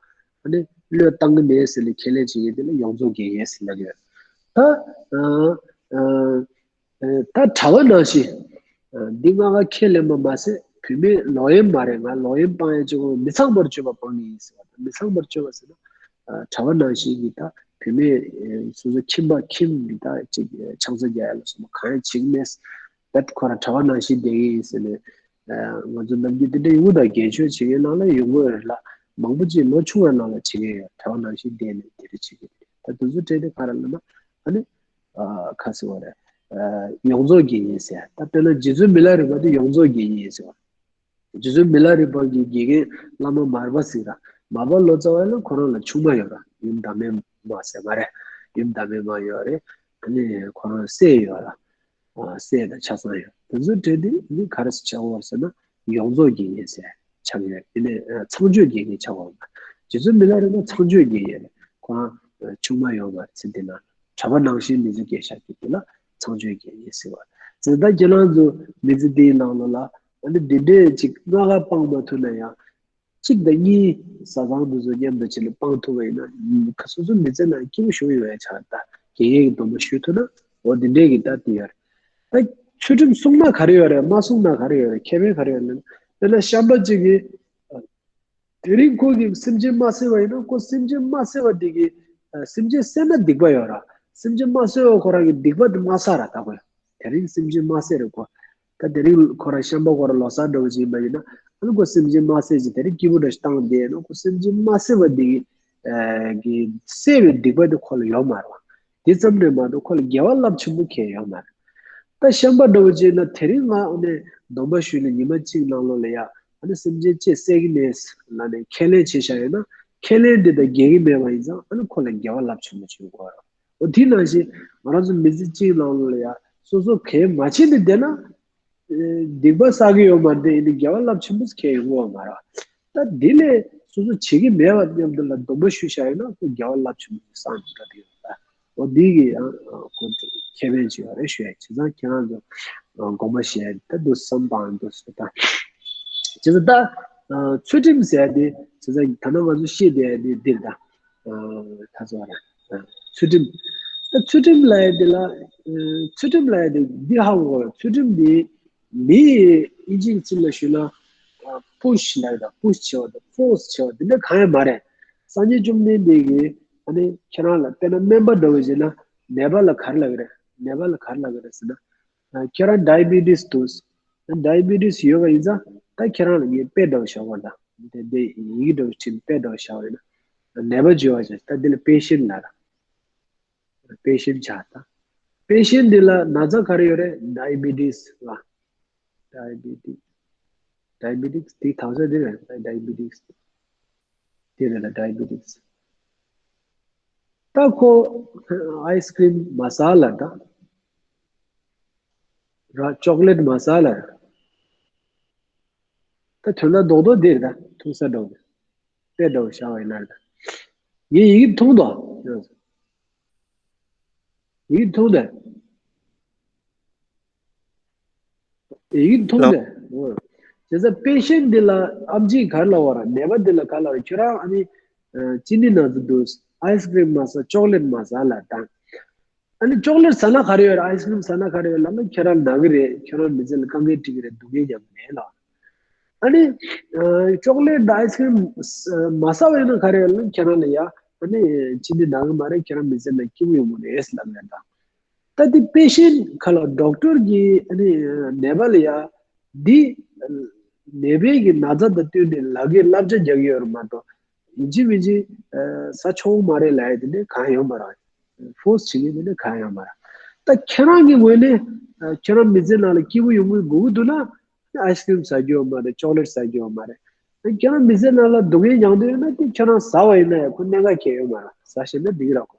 ཨ་ནི། བློས་བཏང་གི་མེད་ཟེར་ནས་ཁས་ལེན་བྱེད་མཁན་དེ་ལ་ཡོངས་རྫོགས་དགེ་བསྙེན་ཟེར་ལབ་ཀྱི་ཡོད། ད། ཨ། ཨ། ཨ། ད་གྲྭ་པ་ནང་བཞིན། ཨ། འདི་ལྔ་ཀ་ཁས་ལེན་པ་མ་ཟད། བུད་མེད་ལོག་གཡེམ་མ་རེད། ང་ལོག་གཡེམ་སྤང་ཡ་གཅིག་པོ། མི་ཚངས་པར་སྤྱོད་པ་སྤང་གི་ཡིན་ཟེར་བ་དང་། མི་ཚངས་པར་སྤྱོད་པ་ཟེར་ན། ཨ། གྲྭ་པ་ནང་བཞིན་གྱི་ད་བུད་མེད། ཨ། སོ་སོ་ཁྱིམ་པ་ཁྱིམ་གྱི་ད་ཅིག་ཆང་ས་རྒྱག་ཡ་ལ་སོགས་པ་གང་ཡང་བྱེད་ཀྱི་མེད། ད་ཁོ་རང་གྲྭ་པ་ནང་བཞིན་བསྡད་ཀྱི་ཡིན་ཟེར་ནས། ཨ། ང་ཚོ་ནམ་རྒྱུན་དེ་འདྲ་ཡོང་གི་ད། དགེ་སྦྱོར་བྱེད་མཁན་ནང་ལ་ཡོང་གི་རེད་ལ། མང་པོ་ཅིག་ལོ་ཆུང་བ་ནང་ལ་བྱེད་མཁན་ཡོད། གྲྭ་པ་ནང་བཞིན་བསྡད་ནས་དེ་འདྲ་བྱེད་ཀྱི་རེད། ད་དེ་ཚོ་གྲས་དེ་ག་རེ་ལབ་ན། ཨ་ནི། ཨ། ག་ཟེར་བ་རེད། ཨ། ཡོངས་རྫོགས་དགེ་བསྙེན་ཟེར། ད་དཔེར་ན་རྗེ་བཙུན་མི་ལ་རས་པ་དེ་ཡོངས་རྫོགས་དགེ་བསྙེན་ཟེར་བ། རྗེ་བཙུན་མི་ལ་རས་པ་གི་དགེ་རྒན་བླ་མ་མར་པ་ཟེར་ར། མར་པ་ལོ་ཙཱ་བ་ལ་ཁོ་རང་ལ་ཆུང་མ་ཡོད་ར། ཡུམ་བདག་མེད་མ་ཟེར་མ་རེད། ཡུམ་བདག་མེད་མ་ཡོད་རེད། ཨ་ནི་ཁོ་རང་སྲས་ཡོད་ར། ཨ། སྲས་དང་ཆ་ཚང་ཡོད། དེ་ཚོ་གྲས་དེ་ནི་ག་རེ་ཆགས་པ་ཟེར་ན། ཡོངས་རྫོགས་དགེ་བསྙེན་ཟེར་ཆགས་ཡོད། དེ་ནས། ཨ། ཚངས་སྤྱོད་དགེ་བསྙེན་ཆགས་པ། རྗེ་བཙུན་མི་ལ་རས་པ་ཚངས་སྤྱོད་དགེ་བསྙེན་རེད། ཁོ་རང་ཆུང་མ་ཡོད་མ་རེད། ཚེ་འདི་ན་གྲྭ་པ་ནང་བཞིན་མི་ཚེ་སྐྱེལ་བཞག་གི་དེ་ལ་ཚངས་སྤྱོད་དགེ་བསྙེན་ཟེར་བ། ཚེ་ད་ཁྱེད་རང་ཚོ་མི་ཚེ་འདིའི་ནང་ལོགས་ལ། ཨ་ནི་འདི་འདྲས་ཅིག་ལྔ་ཀ་སྤང་མ་ཐུབ་ན་ཡང་། གཅིག་དང་གཉིས་བཟའ་ཚང་འདི་ཚོ་མཉམ་དུ་བྱས་ནས་སྤང་ཐུབ་པ་ཡིན་ན། ཁ་སོ་སོ་མི་ཚེ་ནང་སྐྱིད་པོ་ཞེ་པོ་ཡོང་ཡ་ཆགས་ད། དགེ་བསྙེན་གྱི་སྡོམ་པ་ཞུ་ཐུབ་ན། འོ་འདི་འདྲས་ཀྱི་ད་དེ་ཡོད་རེད། ད་ཚུལ་ཁྲིམས་སྲུང་ན་ག་རེ་ཡོད་རེད། མ་སྲུང་ན་ག་རེ་ཡོད་རེད། ཁེ་ཕན་ག་རེ་ཡོད་རེད། དཔེར་ན་ཤམ་པ་གཅིག་གིས། དེ་རིང་ཁོ་གིས་སེམས་ཅན་མ་བསད་པ་ཡིན་ན། ཁོ་སེམས་ཅན་མ་བསད་པ་དེ་གིས། ཨ། སེམས་ཅན་བསད་ན་སྡིག་པ་ཡོད་ར། སེམས་ཅན་མ་བསད་པ་ཁོ་རང་གིས་སྡིག་པ་དེ་མ་བསགས་ར། ད་ཁོས་དེ་རིང་སེམས་ཅན་མ་བསད་ར། ཁོ། ད་དེ་རིང་ཁོ་རང་ཤམ་པ་ཁོ་རང་ལོ་གསར་འདྲ་བོ་ཅིག་ཡིན་པ་ཡིན་ན། ཨ་ནི་ཁོ་སེམས་ཅན་དམར་བསད་ཅིག་དེ་རིང་སྐྱིད་པོ་འདྲ་ཞིག་བཏང་བསྡད་ཡིན་ན། ཁོ་སེམས་ཅན་དམར་བསད་པ་འདི་གི་ཨ་གི་བསད་པའི་སྡིག་པ་དེ་ཁོ་ལ་ཡོད་མ་རེད་བ། དེ་ཙམ་རེད་མ་གཏོགས་ཁོ་ལ་དགེ་བ་རླབས་ཆེན་པོ་གང་ཡང་ཡོད་མ་རེད། ད་ཤམ་པ་འདྲ་བོ་ཅིག་ཡིན་ན་དེ་རིང་ང་ཨ་ནི་སྡོམ་པ་ཞུས་ནས་ཉི་མ་གཅིག་ནང་ལོགས་ལ་ཡ་ཨ་ནི་སེམས་ཅན་ཅིག་བསད་ཀྱི་མེད་ལབ་ནས་ཁས་ལེན་བྱས་བཞག་ཡོད་ན། ཁས་ལེན་དེ་དང་འགལ་གྱི་མེད་པ་ཡིན་ཙང་ཨ་ནི་ཁོ་ལ་དགེ་བ་རླབས་ཆེན་པོ་ཅིག་ཡོད་རེད། འོ་དེ་ནང་བཞིན་ང་རང་ཚོ་མི་ཚེ་གཅིག་ནང་ལོགས་ལ་ཡ་སོ་སོ་གལ་མ་ཆེ་ནས་བསྡད་ན། ཨེ་སྡིག་པ་བསགས་ཀྱི་ཡོད་མ་རེད་དེ། ཡིན་ནའི་དགེ་བ་རླབས་ཆེན་པོ་ཞིག་ཡོང་གི་ཡོད་མ་རེད། ད་དེ་ལས་སོ་སོ་བྱེད་ཀྱི་མེད་པ་མཉམ་དུ་ལ་སྡོམ་པ་ཞུས་བཞག་ཡོད་ན་ཁོ་དགེ་བ་རླབས་ཆེན་པོ་ཞིག་བསགས་འགྲོ་གི་ཡོད་ད། འོ་འདི་གི་ཡང་ཁོ་ཁེ་ཕན་ཅིག་ཡོད་རེད་ཞུ་ཡ། བྱས་ཙང་ཁྱེད་རང་ཚོ་དགོངས་པ་བཞེས་ད་འདུག་བསམ་པའང་འདུག་སོ་ད། བྱས་ཙང་ད་ཚུལ་ཁྲིམས་ཟེར་ཡ་དེ་བྱས་ཙང་ད་ནང་ང་ཚོ་ཤེས་བསྡད་ཡ་དེ་འདིར་ད། ཨ་ད་ཚོ་ར། ཨ་ཚུལ་ཁྲིམས། ད་ཚུལ་ཁྲིམས་ལབ་ཡ་དེ་ལ། ཨ་ཚུལ་ཁྲིམས་ལབ་ཡ་དེ་འདི་ཧ་གོ་ར། ཚུལ་ཁྲིམས་འདི་མི་ཡི་ཨིན་ཇིའི་ཚིག་ལ་ཞུས་ན། ཨ་push་ལབ་ཡ་དང་push་བྱེད་པ་དང་force་བྱེད་པ་འདི་འདྲ་གང་ཡང་མ་རེད། སངས་རྒྱས་བཅོམ་ལྡན་འདས་ཀྱིས་ཨ་ནི་ཁྱེད་རང་ལ་དཔེར་ན་སྨན་པ་འདྲ་བོ་བྱས་ན་ནད་པ་ལ་ག་རེ་ལབ་ཀྱི་རེད། ནད་པ་ལ་ག་རེ་ལབ་ཀྱི་རེད་ཟེར་ན། ཨ་ཁྱེད་རང་ཌའི་བི་ཊིས་འདུག་ཌའི་བི་ཊིས་ཡོད་པ་ཡིན་ཙང་ད་ཁྱེད་རང་ལ་ངས་དཔེ་འདྲ་བོ་བཞག་པ་དང་དེ་དེ་ཡི་གེ་འདྲ་བོ་བྲིས་ནས་དཔེ་འདྲ་བོ་བཞག་པ་ཡིན་ན། ནད་པ་བརྗོད་པ་བྱས། ད་འདི་ལ་པེ་ཤེན་ལབ་ར། པེ་ཤེན་ཆགས་ད། པེ་ཤེན་འདི་ལ་ན་ཚ་ག་རེ་ཡོད་རེད། ཌའི་བི་ཊིས་ལ། ཌའི་བི་ཊིས། ཌའི་བི་ཊིས་དེ་དྭངས་ས་འདི་རེད། ཌའི་བི་ཊིས་དེ་རེད་ལ། ཌའི་བི་ཊིས། ད་ཁོ་ཨའི་སི་ཀྲིམ་མ་ཟ་ལ་ད། ར་ཅོག་ལེཊ་མ་ཟ་ལ། ད་དོན་དག་རྡོག་རྡོག་འདི་རེད་ད། འཐུང་ས་འགྲོ་གི་དཔེ་འདྲ་བོ་བཞག་པ་ཡིན་ན་རེད་ད། ངས་ཡི་གེ་མཐོང་དོ། ཡི་གེ་མཐོང་དེ། ཡི་གེ་མཐོང་དེ། བྱས་ཙང་པེ་ཤེན་འདི་ལ་ཨམ་ཆིས་ག་རེ་ལབ་པ་ར། ནད་པ་འདི་ལ་ག་རེ་ལབ་པ་ར། ཁྱོད་རང་ཨ་ནི་ཨ་ཅི་ནི་ན་ཚ་འདུག་ཨའི་སི་ཀྲིམ་མ་ཟ། ཅོག་ལེཊ་མ་ཟ་ལབ་ད། ཨ་ནི་ཅོག་ལེཊ་ཟ་ན་ག་རེ་ཡོད་རེད། ཨའི་སི་ཀྲིམ་ཟ་ན་ག་རེ་ཡོད་ལབ་ན་ཁྱེད་རང་ན་གི་རེད། ཁྱེད་རང་མི་ཚེ་ལ་དཀའ་ངལ་འཕྲད་ཀྱི་རེད། སྡུག་བསྔལ་རྒྱག་གི་རེད་ལབ། ཨ་ནི་ཨ་ཅོག་ལེཊ་དང་ཨའི་སི་ཀྲིམ་མ་ཟ་བ་ཡིན་ན་ག་རེ་ཡོད་ལབ་ན་ཁྱེད་རང་ལ་ཡ་ཨ་ནི་ཅི་ནི་ན་གི་མ་རེད། ཁྱེད་རང་མི་ཚེ་ལ་སྐྱིད་པོ་ཡོང་གི་རེད་ལབ་ཡ་དང་། ད་དེ་པེ་ཤེན་ག་ལ་ཌོག་ཊར་གྱིས་ཨ་ནི་ནད་པ་ལ་ཡ་འདི་ནད་པའི་གི་ན་ཚ་དང་བསྟུན་ནས་ལག་གི་བསླབ་བྱ་རྒྱག་གི་ཡོད་རེད་མ་གཏོགས། ཡིན་གཅིག་མིན་གཅིག་ཨ་ཟ་ཆོག་མ་རེད་ལབ་ཡ་དེ་འདྲ་གང་ཡོད་མ་རེད། ཕོར་སི་བྱེད་མཁན་དེ་འདྲ་གང་ཡོད་མ་རེད། ད་ཁྱེད་རང་གི་ངོས་ནས་ཨ་ཁྱེད་རང་མི་ཚེ་ནང་ལ་སྐྱིད་པོ་ཡོང་གི་དགོས་ཀྱི་འདུག་ན། ཨའི་སི་ཀྲིམ་ཟ་རྒྱུ་ཡོད་མ་རེད། ཅོག་ལེཊ་ཟ་རྒྱུ་ཡོད་མ་རེད། ཨ་ཁྱེད་རང་མི་ཚེ་ནང་ལ་སྡུག་བསྔལ་མྱང་འདོད་ཡོད་ན་དེ་ཁྱེད་རང་ཟ་བ་ཡིན་ན་ཡང་ཁོ་གནད་འགག་གང་ཡང་ཡོད་མ་རེད། ཟ་ཤེས་ན་འགྲིག་ར་ཁོ།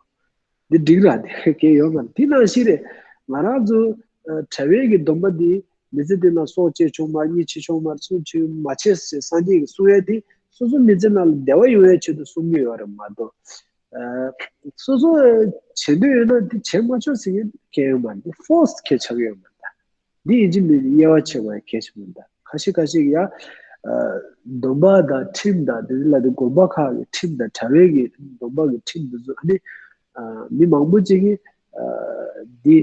འདི་འགྲིག་ར་དེ་གལ་ཡོད་མ་རེད། དེ་ནང་བཞིན་རེད། ང་རང་ཚོ་ཨ་གྲྭ་པའི་གི་སྡོམ་པ་འདི་མི་ཚེ་འདི་ནང་སྲོག་བཅད་ཆོག་མ་རེད། གཉིད་ཆེ་ཆོག་མ་རེད། སྲོག་ཆེ་མ་བྱེད་ཟེར་སངས་རྒྱས་ཀྱིས་གསུང་ཡས་དེ་སོ་སོ་མི་ཚེ་ནང་ལ་བདེ་བ་ཡོང་ཡས་ཆེད་དུ་གསུང་གི་ཡོད་རེད་མ་གཏོགས། ཨ་སོ་སོ་བྱེད་འདོད་ཡོད་ན་དེ་བྱེད་མ་ཆོག་ཟེར་མཁན་གལ་ཡོད་མ་རེད། དེ་ཕོར་སི་གལ་ཆགས་ཀྱི་ཡོད་མ་རེད། འདི་ཡིན་གཅིག་མིན་གཅིག་དབྱེ་བ་ཕྱེ་དགོས་ཡ་གལ་ཆེན་པོ་རེད། ཁ་ཤས་ཁ་ཤས་ཀྱིས་ཡ་ཨ་སྡོམ་པ་དང་ཁྲིམས་དང་དེ་ཚོ་ལ་དེ་དགོན་པ་ཁག་གི་ཁྲིམས་དང་གྲྭ་པའི་གི་སྡོམ་པ་གི་ཁྲིམས་དེ་ཚོ་ཨ་ནི་ཨ་མི་མང་པོ་ཅིག་གིས་ཨ་འདི་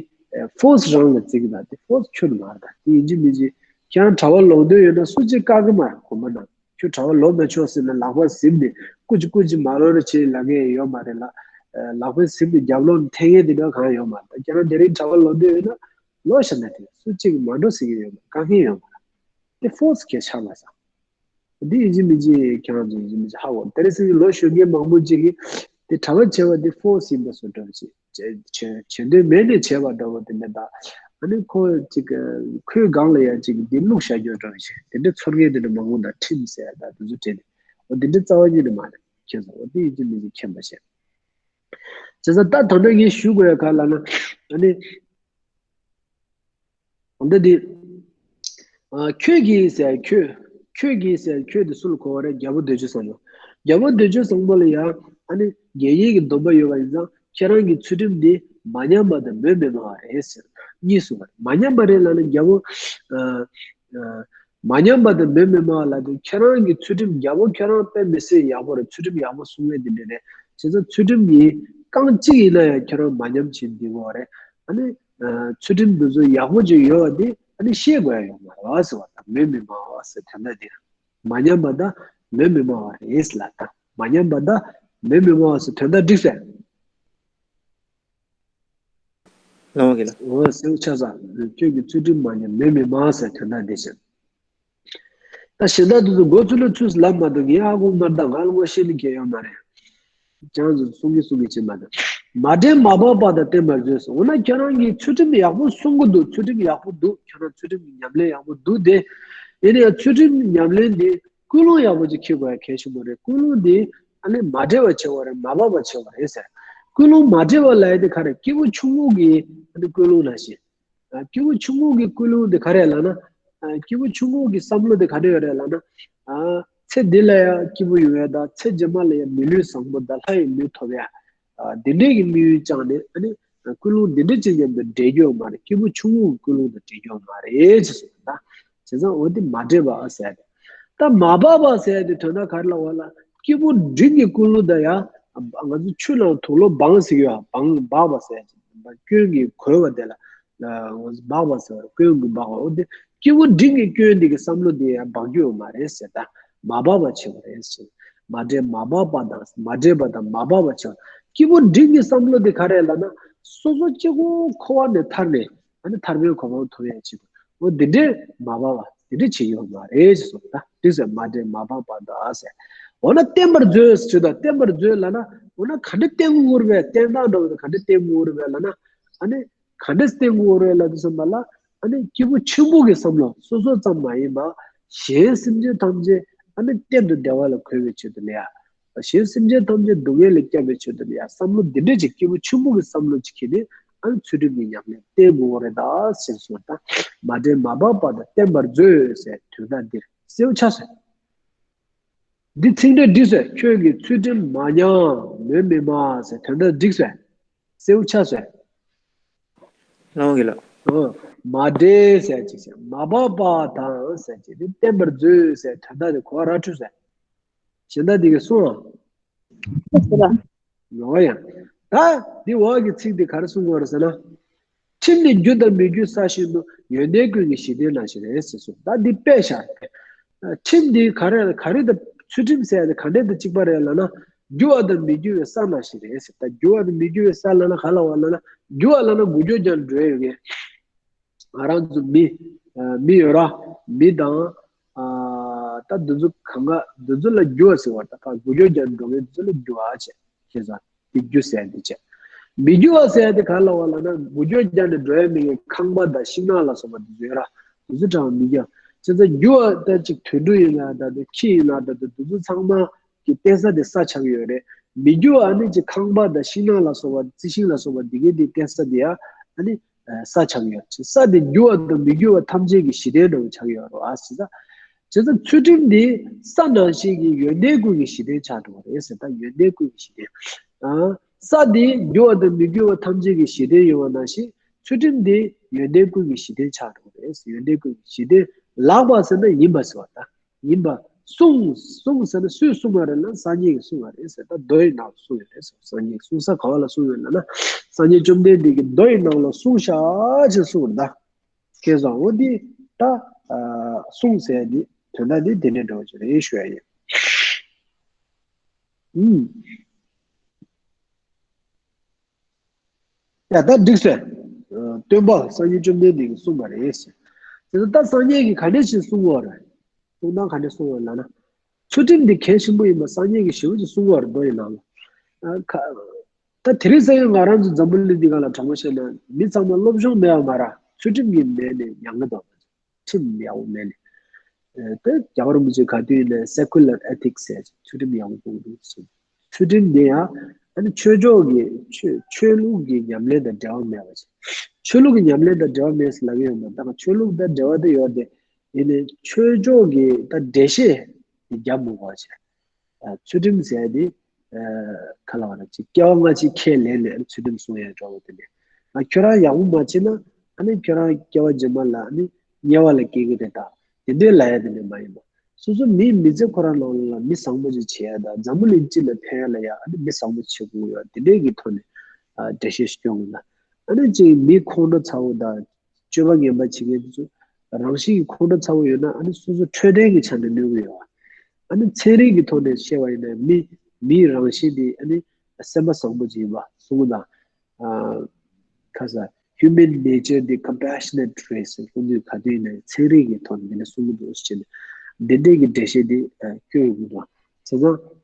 ཕོར་སི་རང་ལ་བརྩི་གི་འདུག་དེ་ཕོར་སི་ཁྱོན་ནས་མ་རེད། ད་དེ་ཡིན་གཅིག་མིན་གཅིག་ཁྱེད་རང་གྲྭ་པ་ལོག་འདོད་ཡོད་ན་སུ་གཅིག་བཀག་གི་མ་རེད། དགོན་པ་ནང་ཁྱོད་གྲྭ་པ་ལོག་མི་ཆོག་ཟེར་ན་ལག་པ་ཟིན་ནས་སྐུ་མཁྱེན་སྐུ་མཁྱེན་མ་ལོག་རོགས་བྱེད་ལབ་མཁན་ཡོད་མ་རེད་ལ། ཨ་ལག་པ་ཟིན་ནས་རྒྱབ་ལོག་ནས་འཐེན་མཁན་དེ་འདྲ་གང་ཡང་ཡོད་མ་རེད། ད་ཁྱེད་རང་དེ་རིང་གྲྭ་པ་ལོག་འདོད་ཡོད་ན་ལོག་བཞག་ན་དེ་སུ་གཅིག་གིས་མ་འགྲོ་ཟེར་གྱི་ཡོད་མ་རེད། བཀག་མཁན་ཡོད་མ་རེད། དེ་ཕོར་སི་གལ་ཆགས་མ་སོང་། འདི་ཡིན་གཅིག་མིན་གཅིག་ཁྱེད་རང་ཚོ་ཡིན་གཅིག་མིན་གཅིག་ཧ་གོ། དེ་རིང་སང་ཉིན་ལོ་གཞོན་མཁན་མང་པོ་ཅིག་གིས་དེ་གྲྭ་པ་བྱས་པ་དེ་ཕོར་སི་ཡིན་པ་བཟོ་འདྲ་བྱེད། བྱེད་བྱེད་བྱེད་འདོད་མེད་ནས་བྱས་པ་འདྲ་བོ་དེ་འདྲ་དང་། ཨ་ནི་ཁོ་ཅིག་ཁོའི་སྒང་ལ་ཡང་ཅིག་འདི་བླུགས་བཞག་རྒྱུ་འདྲ་བོ་བྱེད། དེ་འདྲ་ཚོར་མཁན་དེ་འདྲ་མང་པོ་དང་ཁྲིམས་ཟེར་ཡ་དང་དེ་ཚོ་བྲལ་ནས། འོ་དེ་འདྲ་རྩ་བ་ཉིད་ནས་མ་རེད། མཁྱེན་སོང་། འོ་དེ་ཡིན་གཅིག་མིན་གཅིག་མཁྱེན་པ་བྱེད། བྱས་ཙང་ད་ད་ལྟ་ངས་ཞུ་དགོས་ཡ་ག་ལབ་ན། ཨ་ནི། འོ་ད་འདི། ཨ་ཁྱོད་ཀྱིས་ཟེར་ཁྱོད། ཁྱོད་ཀྱིས་ཟེར་ཁྱོད་དེ་སུ་ལ་གོ་བ་རེད། རྒྱལ་པོ་བདུད་ཅུ་བཟང་པོ། རྒྱལ་པོ་བདུད་ཅུ་བཟང་པོ་ལ་ཡང་ཨ་ནི་དགེ་བསྙེན་གྱི་སྡོམ་པ་ཡོད་པ་ཡིན་ཙང་ཁྱེད་རང་གི་ཚུལ་ཁྲིམས་འདི་མ་ཉམས་པ་དང་མོས་མི་སྨྲ་བ་རེད་ཟེར། གཉིས་གསུངས་པ་རེད། མ་ཉམས་པ་རེད་ལབ་ན་རྒྱལ་པོ། ཨ་ཨ་མ་ཉམས་པ་དང་མོས་མི་སྨྲ་བ་ལབ་དུས་ཁྱེད་རང་གི་ཚུལ་ཁྲིམས། རྒྱལ་པོ་ཁྱེད་རང་དཔེ་མི་སྲིད་ཡག་པོ་རེད། ཚུལ་ཁྲིམས་ཡག་པོ་སྲུང་མཁན་དེ་འདྲ་རེད། བྱས་ཙང་ཚུལ་ཁྲིམས་ཀྱི་རྐང་གཅིག་ཡིན་ན་ཡང་ཁྱེད་རང་མ་ཉམས་བྱེད་འདི་དགོས་པ་རེད། ཨ་ནི། ཨ་ཚུལ་ཁྲིམས་འདི་ཚོ་ཡག་པོ་ཅིག་ཡོད་པ་འདི་ཨ་ནི་ཤེས་དགོས་ཡ་ཡོད་མ་རེད་ཟེར་བ་དང་། མོས་མི་སྨྲ་བ་ཟེར་དོན་དག་འདི་རེད། མ་ཉམས་པ་དང་མོས་མི་སྨྲ་བ་རེད་ཟེར་ལབ་དང་། མ་ཉམས་པ་དང་མོས་མི་སྨྲ་བ་ཟེར་དོན་དག་འགྲིག་ཟེར། ལོང་གི་ལ། འོ་སེའུ་ཆ་ས། ཁྱོད་ཀྱི་ཚུལ་ཁྲིམས་མ་ཉམས་མེད་མི་མང་ཟེར་དོན་དག་འདི་བྱས། ད་གཞན་དག་དེ་ཚོ་མགོ་ཚུལ་ལ་ཚུལ་ལབ་མ་འདུག་ངས་ཨ་ཁུ་མར་དང་ང་ལ་ངོ་ཤེས་ནི་གལ་ཡོད་མ་རེད། ཅང་ཚོ་གསུང་གི་གསུང་གི་བྱེད་མ་འདུག་མ་འདྲེས་མ་འབག་པ་དང་བསྟེན་པར་མཛོད་ཟེར། འོ་ན་ཁྱོད་རང་གིས་ཚུལ་ཁྲིམས་ཡག་པོ་སྲུང་གི་འདུག་ཚུལ་ཁྲིམས་ཡག་པོ་འདུག་ཁྱོད་རང་ཚུལ་ཁྲིམས་ཀྱི་ཉམས་ལེན་ཡག་པོ་འདུག་དེ། ཡིན་ན་ཡང་ཚུལ་ཁྲིམས་ཉམས་ལེན་འདི་ཀུན་སློང་ཡག་པོ་ཅིག་འཁྱེར་དགོས་ཡ་གལ་ཆེན་པོ་རེད། ཀུན་སློང་འདི་ཨ་ནི་མ་འདྲེས་པ་བྱེད་དགོས་རེད། མ་འབག་པ་བྱེད་དགོས་རེད་ཟེར། ཀུན་སློང་མ་འདྲེས་པ་ལབ་ཡ་དེ་ག་རེ། སྐྱེས་བུ་ཆུང་ངུ་གི་ཨ་ནི་ཀུན་སློང་ནང་བཞིན། ཨ། སྐྱེས་བུ་ཆུང་ངུ་གི་ཀུན་སློང་དེ་ག་རེ་ལབ་ན། ཨ། སྐྱེས་བུ་ཆུང་ངུ་གི་བསམ་བློ་དེ་ག་འདྲ་ཡོད་རེད་ལབ་ན། ཨ། ཚེ་འདི་ལ་ཡང་སྐྱིད་པོ་ཡོང་ཡ་དང་ཚེ་རྗེས་མ་ལ་ཡང་མི་ལུས་བཟང་པོ་དང་ལྷ་ཡི་ལུས་ཐོབ་ཡ། ཨ། འདི་འདྲའི་གི་དམིགས་ཡུལ་བཅངས་ནས་ཨ་ནི་ཀུན་སློང་འདི་འདྲ་ཅིག་མཉམ་དུ་འདྲེས་རྒྱུ་ཡོད་མ་རེད། སྐྱེས་བུ་ཆུང་ངུ་གི་ཀུན་སློང་དང་འདྲེས་རྒྱུ་ཡོད་མ་རེད་ཅེས་གསུངས་པ་དང་། བྱས་ཙང་འོ་དེ་མ་འདྲེས་པ་ཟེར་ཡ་དེ། ད་མ་འབག་པ་ཟེར་ཡ་དེ་དོན་དག་ག་རེ་ལབ་པ་ལ། སྐྱེས་བུ་འབྲིང་གི་ཀུན་སློང་དང་ཡང་། ང་ཚོ་ཆུ་ནང་དུག་ལོག་སྦངས་ཟེར་གྱི་ཡོད། སྦངས་འབག་པ་ཟེར་ཡ་དེ། སྐྱོན་གྱིས་གོས་པ་དེ་ལ། ཨ། འབག་པ་ཟེར་བ་སྐྱོན་གྱིས་འབག་པ། འོ་དེ་སྐྱེས་བུ་འབྲིང་གི་སྐྱོན་འདི་གི་བསམ་བློ་དེ་ཡང་འབག་རྒྱུ་ཡོད་མ་རེད་ཟེར། ད་མ་འབག་པ་བྱེད་དགོས་རེད་ཟེར། མ་འདྲེས་མ་འབག་པ་དང་མ་འདྲེས་པ་དང་མ་འབག་པ་བྱེད། སྐྱེས་བུ་འབྲིང་གི་བསམ་བློ་དེ་ག་རེ་ལབ་ན། སོ་སོ་གཅིག་པོ་འཁོར་བ་ནས་ཐར་ནས་ཨ་ནི་ཐར་པའི་གོ་འཕང་ཐོབ་ཡ་བྱེད་དགོས། འོ་འདི་འདྲས་མ་འབག་པ་འདི་འདྲས་བྱེད་ཡོད་མ་རེད་ཟེར་སོང་། ད་དེ་ཟེར་མ་འདྲེས་མ་འབག་པ་དང་ཟེར། འོ་ན་བསྟེན་པར་མཛོད་ཟེར་ད། བསྟེན་པར་མཛོད་ལབ་ན་འོ་ན་ག་འདྲས་བསྟེན་དགོས་རེད་པས། བསྟེན་སྟངས་འདྲ་བོ་དེ་ག་འདྲས་བསྟེན་དགོས་རེད་པས་ལབ་ན། ཨ་ནི། ག་འདྲས་བསྟེན་དགོས་རེད་ལབ་དུས་ཙམ་པ་ལ། ཨ་ནི་སྐྱེས་བུ་ཆེན་པོ་གི་བསམ་བློ། སོ་སོ་ཙམ་མ་ཡིན་པ། གཞན་སེམས་ཅན་ཐམས་ཅད་ཨ་ནི་གཏན་དུ་བདེ་བ་ལ་འཁོད་པའི་ཆེད་དུ་ལ་ཡ། གཞན་སེམས་ཅན་ཐམས་ཅད་སྡུག་བསྔལ་ལས་སྐྱབས་པའི་ཆེད་དུ་ལ་ཡ། བསམ་བློ་འདི་འདྲས་ཅིག་སྐྱེས་བུ་ཆེན་པོ་གི་བསམ་བློ་ཅིག་གིས་ནི་ཨ་ནི་ཚུལ་ཁྲིམས་ཀྱི་ཉམས་ལེན་བསྟེན་དགོས་རེད་ད་ཟེར་སོང་ད། མ་འདྲེས་མ་འབག་པ་དང་བསྟེན་པར་མཛོད་ཟེར་དོན་དག་འདིར་སེའུ་ཆ་ཟེར། འདི་ཚིག་འགྲེལ་འགྲིག་སོང་། ཁྱོད་ཀྱི་ཚུལ་ཁྲིམས་མ་ཉམས་མེད་མི་མང་ཟེར་དོན་དག་འགྲིག་སོང་། སེའུ་ཆ་སོང་། ལོང་གི་ལ། ཨོ། མ་འདྲེས་ཟེར་ཅིག་ཟེར། མ་འབག་པ་དང་ཟེར་ཅིག་འདི་བསྟེན་པར་མཛོད་ཟེར་དོན་དག་དེ་གོ་བ་ར་འཕྲོད་ཟེར། གཞན་དག་འདི་གི་གསུང་ཨ། ལོ་ཡང་། ད་འདི་འོག་གི་ཚིག་འདི་ག་རེ་གསུང་གི་ཡོད་རེད་ཟེར་ན། ཁྲིམས་ནི་རྒྱུ་དང་མི་རྒྱུའི་ས་བཞིན་དུ། ཡོན་ཏན་ཀུན་གྱི་གཞི་རྟེན་ནང་བཞིན་རེད་ཟེར་སོང་། ད་འདི་དཔེ་བཞག་སྟེ། ཁྲིམས་འདི་ག་རེ་ག་རེ་དང་ཚུལ་ཁྲིམས་ཟེར་ཡ་དེ་ག་འདྲ་དང་གཅིག་པ་རེད་ལབ་ན། རྒྱུ་བ་དང་མི་རྒྱུ་བའི་ས་ནང་བཞིན་རེད་ཟེར། ད་རྒྱུ་བ་དང་མི་རྒྱུ་བའི་ས་ལབ་ན་ག་ལབ་པ་ལབ་ན། རྒྱུ་བ་ལབ་ན་འགུལ་སྐྱོད་རྒྱག་འགྲོ་ཡ་ཡོད་མཁན། ང་རང་ཚོ་མི། ཨ། མི་ཡོད་ར། མི་དང་། ཨ། ད་འདི་ཚོ་གང་ག་འདི་ཚོ་ལ་རྒྱུ་བ་ཟེར་བ། ད་ག་འགུལ་སྐྱོད་རྒྱག་འགྲོ་མཁན་འདི་ཚོ་ལ་རྒྱུ་བ་བྱས། ཤེས་སོང་། དེ་རྒྱུ་ཟེར་ཡ་དེ་བྱས། མི་རྒྱུ་བ་ཟེར་ཡ་དེ་ག་ལབ་པ་ལབ་ན། འགུལ་སྐྱོད་རྒྱག་ནས་འགྲོ་ཡ་མེད་མཁན་ཁང་པ་དང་ཤིང་ནགས་ལ་སོགས་པ་འདི་ཚོ་ཡོད་ར། འདི་ཚོ་གྲངས་མི་རྒྱུ་བ། བྱས་ཙང་རྒྱུ་བ་ད་ཅིག་དུད་འགྲོ་ཡིན་ན་ད་དེ་ཁྱི་ཡིན་ན་ད་དེ་འདི་ཚོ་ཚང་མ་གི་བརྟེན་ས་དེ་ས་ཆགས་ཡོད་རེད། མི་རྒྱུ་བ་ཨ་ནི་ཅིག་ཁང་པ་དང་ཤིང་ནགས་ལ་སོགས་པ་རྩི་ཤིང་ལ་སོགས་པ་འདི་གའི་དེ་བརྟེན་ས་དེ་ཡ་ཨ་ནི། ས་ཆགས་ཡོད། ས་དེ་རྒྱུ་བ་དང་མི་རྒྱུ་བ་ཐམས་ཅད་ཀྱི་གཞི་རྟེན་འདྲ་བོ་ཆགས་ཡོད་རེད་བ་ཟེར། ད་བྱས་ཙང་ཚུལ་ཁྲིམས་འདི་ས་ནང་བཞིན་གྱི་ཡོན་ཏན་ཀུན་གྱི་གཞི་རྟེན་ཆགས་འགྲོ་བ་རེད་ཟེར། ད་ཡོན་ཏན་ཀུན་གྱི་གཞི་རྟེན། ཨ། ས་དེ་རྒྱུ་བ་དང་མི་རྒྱུ་བ་ཐམས་ཅད་ཀྱི་གཞི་རྟེན་ཡོད་པ་ནང་བཞིན་ཚུལ་ཁྲིམས་འདི་ཡོན་ཏན་ཀུན་གྱི་གཞི་རྟེན་ཆགས་འགྲོ་བ་རེད་ཟེར། ཡོན་ཏན་ཀུན་གྱི་གཞི་རྟེན་ལགས་པ་ཟེར་ན་ཡིན་པ་ཟེར་བ་དང་། ཡིན་པ། གསུངས། གསུངས་ཟེར་ན་སུས་གསུངས་པ་རེད་ན་སངས་རྒྱས་ཀྱིས་གསུངས་པ་རེད་ཟེར། ད་མདོ་ཡི་ནང་ལ་གསུངས་ཡོད་རེད་ཟེར། སངས་རྒྱས་ཀྱིས་གསུངས་ས་ག་བ་ལ་གསུངས་ཡོད་ལབ་ན། སངས་རྒྱས་བཅོམ་ལྡན་འདས་ཀྱིས་མདོ་ཡི་ནང་ལ་གསུངས་ཤག་ཅེས་གསུངས་རེད་ད། ཁྱེད་ཚོ་འོ་འདི་ད། ཨ། གསུངས་ཟེར་འདི་དོན་དག་འདི་དེ་འདྲ་འདྲ་བོ་ཅིག་རེད་ཞུ་ཡ་ཡིན། ཨུམ། ཡ་ད་འགྲིག་སོང་། ཨ། སྟོན་པ་སངས་རྒྱས་བཅོམ་ལྡན་འདས་ཀྱིས་གསུངས་པ་རེད་ཟེར། དེ་ཚོ་ད་སངས་རྒྱས་ཀྱིས་ག་འདྲ་ཞིག་གསུངས་པ་རེད། གསུང་སྟངས་ག་འདྲ་གསུངས་པ་ལབ་ན། ཚུལ་ཁྲིམས་འདི་གལ་ཆེན་པོ་ཡིན་པ་སངས་རྒྱས་ཀྱིས་ཞེ་པོ་ཅིག་གསུངས་པ་རེད། མདོ་ཡི་ནང་ལ། ཨ། ཁ། ད་དེ་རིང་སང་ཡང་ང་རང་ཚོ་འཛམ་བུ་གླིང་འདི་སྒང་ལ་དྲང་པོ་བཤད་ན་མི་ཚང་མ་སློབ་སྦྱོང་མེད་པ་མ་ར་ཚུལ་ཁྲིམས་ཀྱི་མེད་ནས་ཉམས་ཀྱི་འདུག་ཁྲིམས་ཡག་པོ་མེད་ནས། ཨ། ད་རྒྱལ་བ་རིན་པོ་ཆེ་ག་དུས་ཡིན་ནའི་secular ethics ཟེར་ཚུལ་ཁྲིམས་ཡག་པོ་སྐྱོང་དགོས་ཟེར། ཚུལ་ཁྲིམས་འདི་ཡང་ཨ་ནི་ཆོས་ཕྱོགས་ཀྱི་ཆོས་ཆོས་ལུགས་ཀྱི་ཉམས་ལེན་དང་འབྲེལ་བ་མེད་པ་ཞིག་ཆོས་ལུགས་ཀྱི་ཉམས་ལེན་དང་འབྲེལ་བ་མེད་ཟེར་ལབ་ཀྱི་ཡོད་མ་རེད། ད་ཆོས་ལུགས་དང་འབྲེལ་བ་དེ་ཡོད་དེ། ཡིན་ནའི་ཆོས་ཕྱོགས་ཀྱི་ད་འགྲེལ་བཤད་དེ་རྒྱབ་མི་དགོས་པ་བྱས། ཨ། ཚུལ་ཁྲིམས་ཟེར་ཡ་དེ། ཨ། ག་ལབ་དགོས་རེད། ཅིག་སྐྱེ་བ་སྔ་ཕྱི་ཁས་ལེན་ནས་ཚུལ་ཁྲིམས་སྲུང་ཡ་འདྲ་བོ་དེ་ནས། ང་ཁྱོད་རང་ཡག་པོ་མ་བྱས་ན་ཨ་ནི་ཁྱོད་རང་སྐྱེ་བ་རྗེས་མ་ལ་ཨ་ནི་དམྱལ་བ་ལ་སྐྱེ་གི་རེད་ད། དེ་འདྲའི་ལབ་ཡ་དེ་ནས་མ་ཡིན་པ། སོ་སོ་མིའི་མི་ཚེ་ཁོ་རང་ནང་ལ་མི་བཟང་པོ་ཅིག་བྱེད་ཡ་དང་འཛམ་བུ་གླིང་སྤྱི་ལ་ཕན་ཡ་ལ་ཡ་ཨ་ནི་མི་བཟང་པོ་བྱེད་དགོས་ཡ་དེ་འདྲའི་གི་ཐོག་ནས། ཨ། འགྲེལ་བཤད་སྐྱོན་དགོས་ན། ཨ་ནི་ཅིག་མི་ཁོང་ཁྲོ་ཚ་བོ་དང་། སྤྱོད་པ་ངན་པ་བྱེད་མཁན་དེ་ཚོ་རང་བཞིན་གྱིས་ཁོང་ཁྲོ་ཚ་བོ་ཡོད་ན་ཨ་ནི་སོ་སོ་འཕྲོད་བསྟེན་གྱི་ཆ་ནས་གནོད་ཀྱི་ཡོད། ཨ་ནི་ཚན་རིག་གི་ཐོག་ནས་བཤད་པ་ཡིན་ན་མི་མིའི་རང་བཞིན་དེ་ཨ་ནི་སེམས་པ་བཟང་པོ་ཅིག་ཡིན་པ་གསུང་གི་འདུག་ཨ། ཁ་ས། human nature the compassionate race ཁོང་ཚོས་ག་དུས་ཡིན་ན་ཚན་རིག་གི་ཐོག་ནས་འདི་འདྲ་གསུང་གི་འདུག་ཟེར་ནས་འདི་འདྲའི་གི་འགྲེལ་བཤད་འདི་ཨ་སྐྱོན་ཡོང་གི་འདུག་བྱས་ཙང་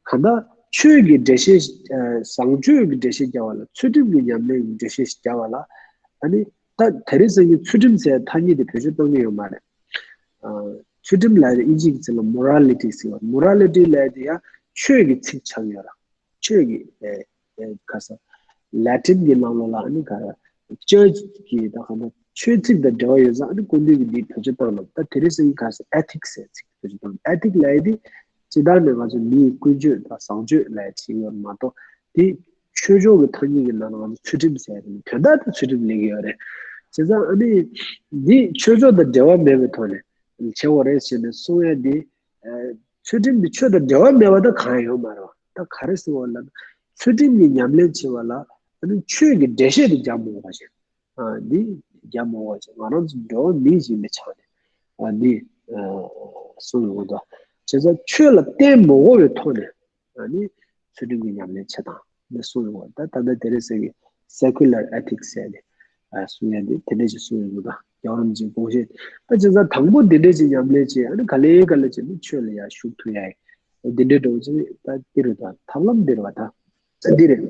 གང་ལྟར་ཆོས་ཀྱི་འགྲེལ་བཤད་ཨ་བཟང་སྤྱོད་ཀྱི་འགྲེལ་བཤད་རྒྱག་པ་ལ་ཚུལ་ཁྲིམས་ཀྱི་ཉམས་ལེན་གྱི་འགྲེལ་བཤད་རྒྱག་པ་ལ་ཨ་ནི་ད་དེ་རིང་སང་ཉིན་ཚུལ་ཁྲིམས་ཟེར་ཐ་སྙད་དེ་བེད་སྤྱོད་གཏོང་གི་ཡོད་མ་རེད། ཨ་ཚུལ་ཁྲིམས་ལབ་ཡ་དེ་ཨིན་ཇི་གི་ཚིག་ལ་morality ཟེར་བ། morality ལབ་ཡ་དེ་ཡང་ཆོས་ཀྱི་ཚིག་ཆགས་ཡོད་ར། ཆོས་ཀྱི་ཨེ་ཨེ་ག་ས་ལེ་ཊིན་གྱི་ནང་ལོགས་ལ་ཨ་ནི་ག་ར་ཅར་ཅི་གི་ད་ག་ན་ཆོས་ཚིག་དང་འབྲེལ་བ་ཡོད་ཙང་ཨ་ནི་སྐུ་མདུན་གྱིས་འདི་བེད་སྤྱོད་བཏང་ལབ། ད་དེ་རིང་སང་ཉིན་ག་ས་ethics ཟེར་ཚིག་བེད་སྤྱོད་བཏང་། ethic ལབ་ཡ་དེ་སྤྱིར་བཏང་ནས་ང་ཚོ་མིའི་ཀུན་སྤྱོད་དང་བཟང་སྤྱོད་ལབ་ཡ་ཅིག་ཡོད་མ་གཏོགས་དེ་ཆོས་ཕྱོགས་ཀྱི་ཐ་སྙད་ཀྱི་ནང་ལ་ང་ཚོ་ཚུལ་ཁྲིམས་ཟེར་ཡ་དེ་དོན་དག་དེ་ཚུལ་ཁྲིམས་ལེན་གྱི་ཡོད་རེད། བྱས་ཙང་ཨ་ནི་འདི་ཆོས་ཕྱོགས་དང་འབྲེལ་བ་མེད་པའི་ཐོག་ནས་བྱེད་དགོས་རེད་ཟེར་ནས་གསུང་ཡ་འདི། ཨ་ཚུལ་ཁྲིམས་འདི་ཆོས་དང་འབྲེལ་བ་མེད་པ་ད་གང་ཡང་ཡོད་མ་རེད་བ། ད་ག་རེ་ཟེར་བ་ལབ་ན་ཚུལ་ཁྲིམས་ཀྱི་ཉམས་ལེན་བྱེད་པ་ལ་ཨ་ནི་ཆོས་ཀྱི་འགྲེལ་བཤད་དེ་རྒྱག་མི་དགོས་པ་ཞིག་ཨ་འདི་རྒྱག་མི་དགོས་པ་ཞིག་ང་རང་ཚོ་འགྲོ་བ་མི་ཡིན་པའི་ཆ་ནས་ཨ་འདི་ཨ་གསུངས་ཡོང་གི་འདུག་བྱས་ཙང་ཆོས་ལ་བརྟེན་མི་དགོས་པའི་ཐོག་ནས་ཨ་ནི་ཚུལ་ཁྲིམས་ཀྱི་ཉམས་ལེན་བྱེད་སྟངས། ནས་གསུངས་ཡོང་བ། ད་ད་ལྟ་དེ་རིང་སང་ཉིན་secular ethics ཟེར་ནས་ཨ་གསུང་ཡ་འདི་དེ་འདྲ་ཞིག་གསུངས་ཡོང་གི་འདུག་རྒྱལ་བ་རིན་པོ་ཆེའི་དགོངས་བཞེད། ད་བྱས་ཙང་དང་པོ་འདི་འདྲ་ཞིག་ཉམས་ལེན་བྱས་ཨ་ནི་ག་ལེ་ག་ལེ་བྱས་ནས་ཆོས་ལ་ཡར་ཞུགས་ཐུབ་ཡ་ཡིན། འདི་འདྲ་འདྲ་བོ་ཅིག་ད་འདི་རེད། ད་ཐབས་ལམ་འདི་རེད་བ། ད་ད་འདི་རེད།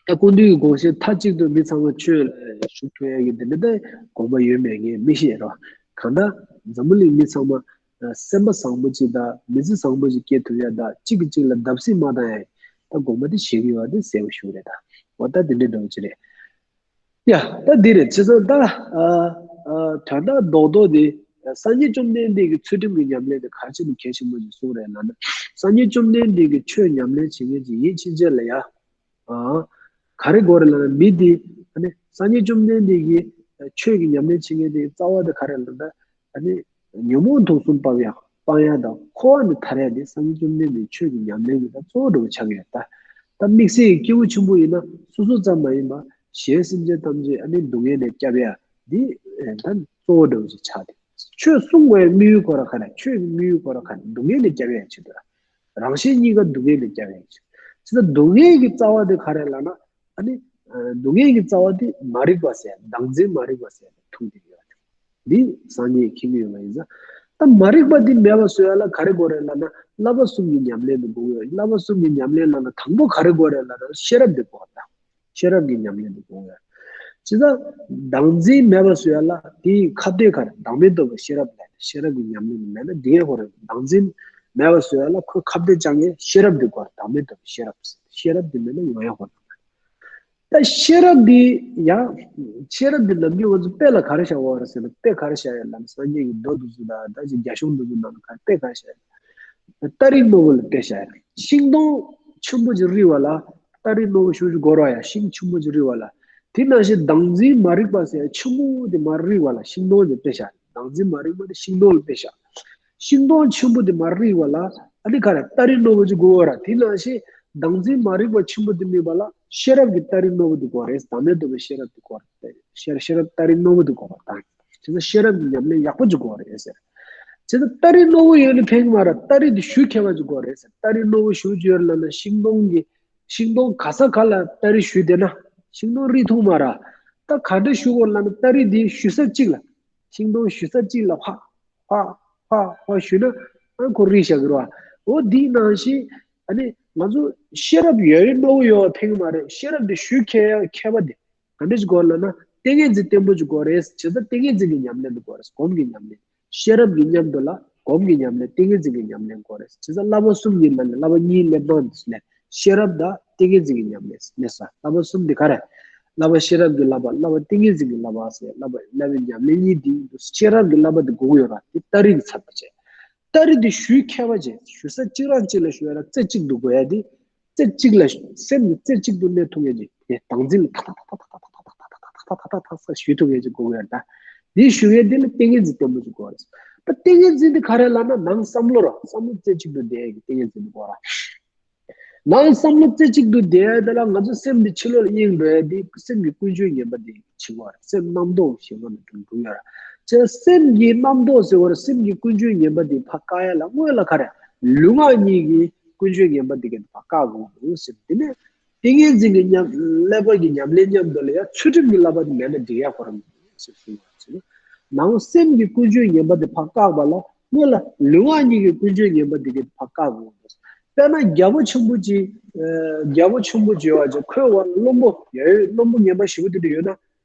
ད་སྐུ་མདུན་གྱི་དགོངས་བཞེད་མཐའ་གཅིག་ཏུ་མི་ཚང་མ་ཆོས་ལ་ཞུགས་ཐུབ་ཡ་གི་འདི་འདྲ་ད་དགོངས་པ་ཡོད་མེད་ངས་མི་ཤེས་རོ། གང་ལྟར་འཛམ་བུ་གླིང་མི་ཚང་མ་སེམས་པ་བཟང་པོ་ཅིག་དང་མི་ཚེ་བཟང་པོ་ཅིག་སྐྱེལ་ཐུབ་ཡ་དང་གཅིག་གིས་གཅིག་ལ་བརྡབ་གསིག་མ་བཏང་ཡ་ད་དགོངས་པ་དེ་བཞེས་ཀྱི་ཡོད་པ་དེ་གསལ་པོ་ཞུ་རེད། ད་འོ་ད་དེ་འདྲའི་འདྲ་བོ་ཅིག་རེད། ཡ་ད་འདི་རེད། བྱས་ཙང་ད་ཨ་ཨ་དོན་དག་རྡོག་རྡོག་དེ་སངས་རྒྱས་བཅོམ་ལྡན་འདས་ཀྱི་ཚུལ་ཁྲིམས་ཀྱི་ཉམས་ལེན་དེ་ག་ཅི་ནས་གལ་ཆེན་པོ་ཞིག་གསུངས་རེད་ལབ་ན། སངས་རྒྱས་བཅོམ་ལྡན་འདས་ཀྱི་ཆོས་ཉམས་ལེན་བྱེད་མཁན་ཅིག་ཡིན་ཕྱིན་ཆད་ལ་ཡ། ཨ། ག་རེ་དགོས་རེད་ལབ་ན་མི་འདི་ཨ་ནི་སངས་རྒྱས་བཅོམ་ལྡན་འདས་ཀྱི་ཆོས་ཀྱི་ཉམས་ལེན་བྱེད་མཁན་དེ་རྩ་བ་དེ་ག་རེ་ལབ་ན་ཨ་ནི་ཉོན་མོངས་དུག་གསུམ་སྤང་ཡ་སྤང་ཡ་དང་འཁོར་བ་ནས་ཐར་ཡ་དེ་སངས་རྒྱས་བཅོམ་ལྡན་འདས་ཆོས་ཀྱི་ཉམས་ལེན་གྱི་ད་གཙོ་བོ་འདྲ་བོ་ཆགས་ཀྱི་ཡོད། ད་ད་དམིགས་བསལ་གྱི་སྐྱེས་བུ་ཆེན་པོ་ཡིན་ན་སོ་སོ་ཙམ་མ་ཡིན་པ་གཞན་སེམས་ཅན་ཐམས་ཅད་ཨ་ནི་སྡུག་བསྔལ་ནས་སྐྱོབ་ཡ་འདི་ད་གཙོ་བོ་འདྲ་བོ་ཞིག་ཆགས་ཏེ། ཆོས་གསུང་དགོས་ཡ་དམིགས་ཡུལ་ཁོ་ར་ག་རེ། ཆོས་ཀྱི་དམིགས་ཡུལ་ཁོ་ར་ག་རེ། སྡུག་བསྔལ་ནས་སྐྱོབ་ཡ་ཆེད་དུ་ར། རང་གཞན་གཉིས་ཀ་སྡུག་བསྔལ་ནས་སྐྱོབ་ཡ་ཆེད། ཅི་ལྟར་སྡུག་བསྔལ་གྱི་རྩ་བ་དེ་ག་རེ་ལབ་ན། ཨ་ནི། ཨ་སྡུག་བསྔལ་གྱི་རྩ་བ་དེ་མ་རིག་པ་ཟེར། བདག་འཛིན་མ་རིག་པ་ཟེར་ཐུག་དེ་ཡོད། འདི་སངས་རྒྱས་མཁྱེན་གྱི་ཡོད་པ་ཡིན་ཙང་། ད་མ་རིག་པ་འདི་མེད་པ་བཟོ་ཡ་ལ་ག་རེ་དགོས་རེད་ལབ་ན་བསླབ་པ་གསུམ་གྱི་ཉམས་ལེན་དུ་དགོས་ཡོད། བསླབ་པ་གསུམ་གྱི་ཉམས་ལེན་ལབ་ན་དང་པོ་ག་རེ་དགོས་རེད་ལབ་ན་ཤེས་རབ་འདི་དགོས་ད། ཤེས་རབ་ཀྱི་ཉམས་ལེན་དུ་དགོངས་ཡོད། ཇི་ལྟར་བདག་འཛིན་མེད་པར་བཟོ་ཡ་ལ་དེའི་ཁ་གཏད་ག་རེ། བདག་མེད་རྟོགས་པའི་ཤེས་རབ་ལས་ཤེས་རབ་ཀྱི་ཉམས་ལེན་མེད་ན་འདི་ཡང་ཁོ་རེ། བདག་འཛིན་མེད་པར་བཟོ་ཡ་ལ་ཁོའི་ཁ་གཏད་བཅག་མཁན་ཤེས་རབ་འདི་དགོས། བདག་མེད་རྟོགས་པའི་ཤེས་རབ། ཤེས་རབ་འདི་མེད་ན་ཡོང་ཡ་ཁོ་རེ། ད་ཤེས་རབ་འདི་ཡང་ཤེས་རབ་འདི་ནམ་རྒྱུན་ང་ཚོ་དཔེ་ལ་ག་རེ་བཞག་པ་རེད་ཟེར་ན། དཔེ་ག་རེ་བཞག་ཡ་ལབ་ན་སངས་རྒྱས་ཀྱི་མདོ་འདི་ཚོ་དང་ད་ཅིག་རྒྱ་གཞུང་འདི་ཚོ་ནང་ལ་ག་རེ་དཔེ་ག་རེ་བཞག་ཡ། སྟ་རེ་རྣོ་པོ་ལ་དཔེ་བཞག་ཡ། ཤིང་སྡོང་ཆེན་པོ་ཅིག་རིག་པ་ལ་སྟ་རེ་རྣོ་པོ་ཞེ་པོ་ཅིག་དགོས་རེད་ཡ། ཤིང་ཆེན་པོ་ཅིག་རིག་པ་ལ། དེ་ནང་བཞིན་བདག་འཛིན་མ་རིག་པ་ཟེར་ཡ་ཆེན་པོ་དེ་མར་རིག་པ་ལ་ཤིང་སྡོང་ལ་དཔེ་བཞག། བདག་འཛིན་མ་རིག་པ་དེ་ཤིང་སྡོང་ལ་དཔེ་བཞག། ཤིང་སྡོང་ཆེན་པོ་དེ་མར་རིག་པ་ལ་ཨ་ནི་ག་རེ། སྟ་རེ་རྣོ་པོ་ཅིག་དགོས་རེད། དེ་ནང་བཞིན་བདག་འཛིན་མ་རིག་པ་ཆེན་པོ་དེ་རིག་པ་ལ་ཤེས་རབ་ཀྱི་སྟ་རེ་རྣོ་པོ་དེ་དགོས་རེད། བདག་མེད་རྟོགས་པའི་ཤེས་རབ་དེ་དགོས་རེད། ཤེས་ཤེས་རབ་སྟ་རེ་རྣོ་པོ་དེ་དགོས་པ་དང་། བྱས་ཙང་ཤེས་རབ་ཀྱི་ཉམས་ལེན་ཡག་པོ་ཅིག་དགོས་རེད་ཟེར། བྱས་ཙང་སྟ་རེ་རྣོ་པོ་ཡོད་ན་ཕན་གྱི་མ་རེད། སྟ་རེ་དེ་གཞུ་མཁས་པ་ཅིག་དགོས་རེད་ཟེར། སྟ་རེ་རྣོ་པོ་གཞུ་ཅིག་ཡོད་ལབ་ན་ཤིང་སྡོང་གི་ཤིང་སྡོང་ག་ས་ག་ལ་སྟ་རེ་གཞུས་བསྡད་ན་ཤིང་སྡོང་རིག་ཐུབ་མ་རེད། ད་ག་འདྲ་གཞུ་དགོས་ལབ་ན་སྟ་རེ་དེ་གཞུ་ས་གཅིག་ལ། ཤིང་སྡོང་གཞུ་ས་གཅིག་ལ་ཕར་ཕར་ཕར་ཕར་གཞུས་ན་ཨ་ཁོ་རིག་བཞག་གི་རེད་བ། འོ་དེའི་ནང་བཞིན་ཨ་ནི་ང་ཚོ་ཤེས་རབ་ཡོད་རེད། རྣོ་པོ་ཡོད་པ་ཕན་གྱི་མ་རེད། ཤེས་རབ་དེ་གཞུ་མཁས་ཡ་མཁས་པ་དེ། ག་འདྲ་ཞིག་དགོས་ལབ་ན་ཏིང་ངེ་འཛིན་བརྟན་པོ་ཅིག་དགོས་རེད། བྱས་ཙང་ཏིང་ངེ་འཛིན་གྱི་ཉམས་ལེན་དུ་དགོས་རེད། སྒོམ་གྱི་ཉམས་ལེན། ཤེས་རབ་ཀྱི་མཉམ་དུ་ལ་སྒོམ་གྱི་ཉམས་ལེན། ཏིང་ངེ་འཛིན་གྱི་ཉམས་ལེན་དགོས་རེད། བྱས་ཙང་བསླབ་པ་གསུམ་གྱི་ནང་ནས་བསླབ་པ་གཉིས་སླེབས་སྟངས་དེ་ནས་ཤེས་རབ་དང་ཏིང་ངེ་འཛིན་གྱི་ཉམས་ལེན་སླེབས་ས། བསླབ་པ་གསུམ་དེ་ག་རེ། བསླབ་པ་ཤེས་རབ་ཀྱི་བསླབ་པ། བསླབ་པ་ཏིང་ངེ་འཛིན་གྱི་བསླབ་པ་ཟེར། བསླབ་པ་བསླབ་པའི་ཉམས་ལེན་གཉིས་དེ་ཤེས་རབ་ཀྱི་བསླབ་པ་དེ་དགོས་ཀྱི་ཡོད་ར། དེ་སྟ་རེ་གི་ཚབ་ཏུ་བྱས། སྟ་རེ་དེ་གཞུ་མཁས་པ་བྱས། གཞུ་ས་གཅིག་རང་གཅིག་ལ་གཞུ་ཡ་ལ་རྩེ་གཅིག་ཏུ་དགོས་ཡ་དེ། རྩེ་གཅིག་ལ་སེམས་ཀྱི་རྩེ་གཅིག་ཏུ་གནས་ཐུབ་མཁན་གྱི་དེ་བདག་འཛིན་ལ་ཐག་ཐག་ཐག་ཐག་ཐག་ཐག་ཞུ་ཐུབ་མཁན་གྱི་དགོས་ཡོད་ད། དེ་ཞུ་མཁན་དེ་ལ་ཏིང་ངེ་འཛིན་བརྟན་པོ་ཅིག་དགོས་རེད། ད་ཏིང་ངེ་འཛིན་དེ་ག་རེ་ལབ་ན་ནང་བསམ་བློ་ར། བསམ་བློ་རྩེ་གཅིག་ཏུ་བསྡད་ཡ་གི་ཏིང་ངེ་འཛིན་དེ་དགོས་ར། ནང་བསམ་བློ་རྩེ་གཅིག་ཏུ་བསྡད་ཡ་དེ་ལ་ང་ཚོ་སེམས་འདི་ཕྱི་ལོགས་ལ་གཡེང་འགྲོ་ཡ་དེ་སེམས་ཀྱི་ཀུན་སྤྱོད་ངན་པ་དེ་བྱེད་དགོས་ར། སེམས་རྣམ་རྟོག་ཞེ་པོ་ནས་འགྲོ་འགྲོ་ཡ་ར། བྱས་སེམས་ཀྱི་རྣམ་རྟོག་ཟེར་བ་ར་སེམས་ཀྱི་ཀུན་སྤྱོད་ངན་པ་དེ་ཕར་བཀག་ཡ་ལ་སྔོན་ལ་ག་རེ། ལུས་ངག་གཉིས་ཀྱི་ཀུན་སྤྱོད་ངན་པ་དེ་ག་ཕར་བཀག་དགོས་འདུག་ཟེར། དེ་ནས་ ཏིང་ངེ་འཛིན་གྱི་ཉམས་ཀླད་པ་གི་ཉམས་ལེན་མཉམ་དུ་ལ་ཡང་ཚུལ་ཁྲིམས་ཀྱི་བསླབ་པ་དེ་མེད་ན་འགྲིག་ཡ་ཁོ་རང་ཞེས་གསུངས་པ་ཟེར་ན། ནང་སེམས་ཀྱི་ཀུན་སྤྱོད་ངན་པ་དེ་ཕར་བཀག་པ་ལ་སྔོན་ལ་ལུས་ངག་གཉིས་ཀྱི་ཀུན་སྤྱོད་ངན་པ་དེ་གས་ཕར་བཀག་དགོས། དཔེར་ན་རྒྱལ་པོ་ཆེན་པོ་ཅིག་རྒྱལ་པོ་ཆེན་པོ་ཅིག་ཡོད་པ་ཅིག་ཁོའི་འོག་ལ་བློན་པོ་ཡོད། བློན་པོ་ངན་པ་ཞེ་པོ་དེ་འདྲ་ཡོད་ན།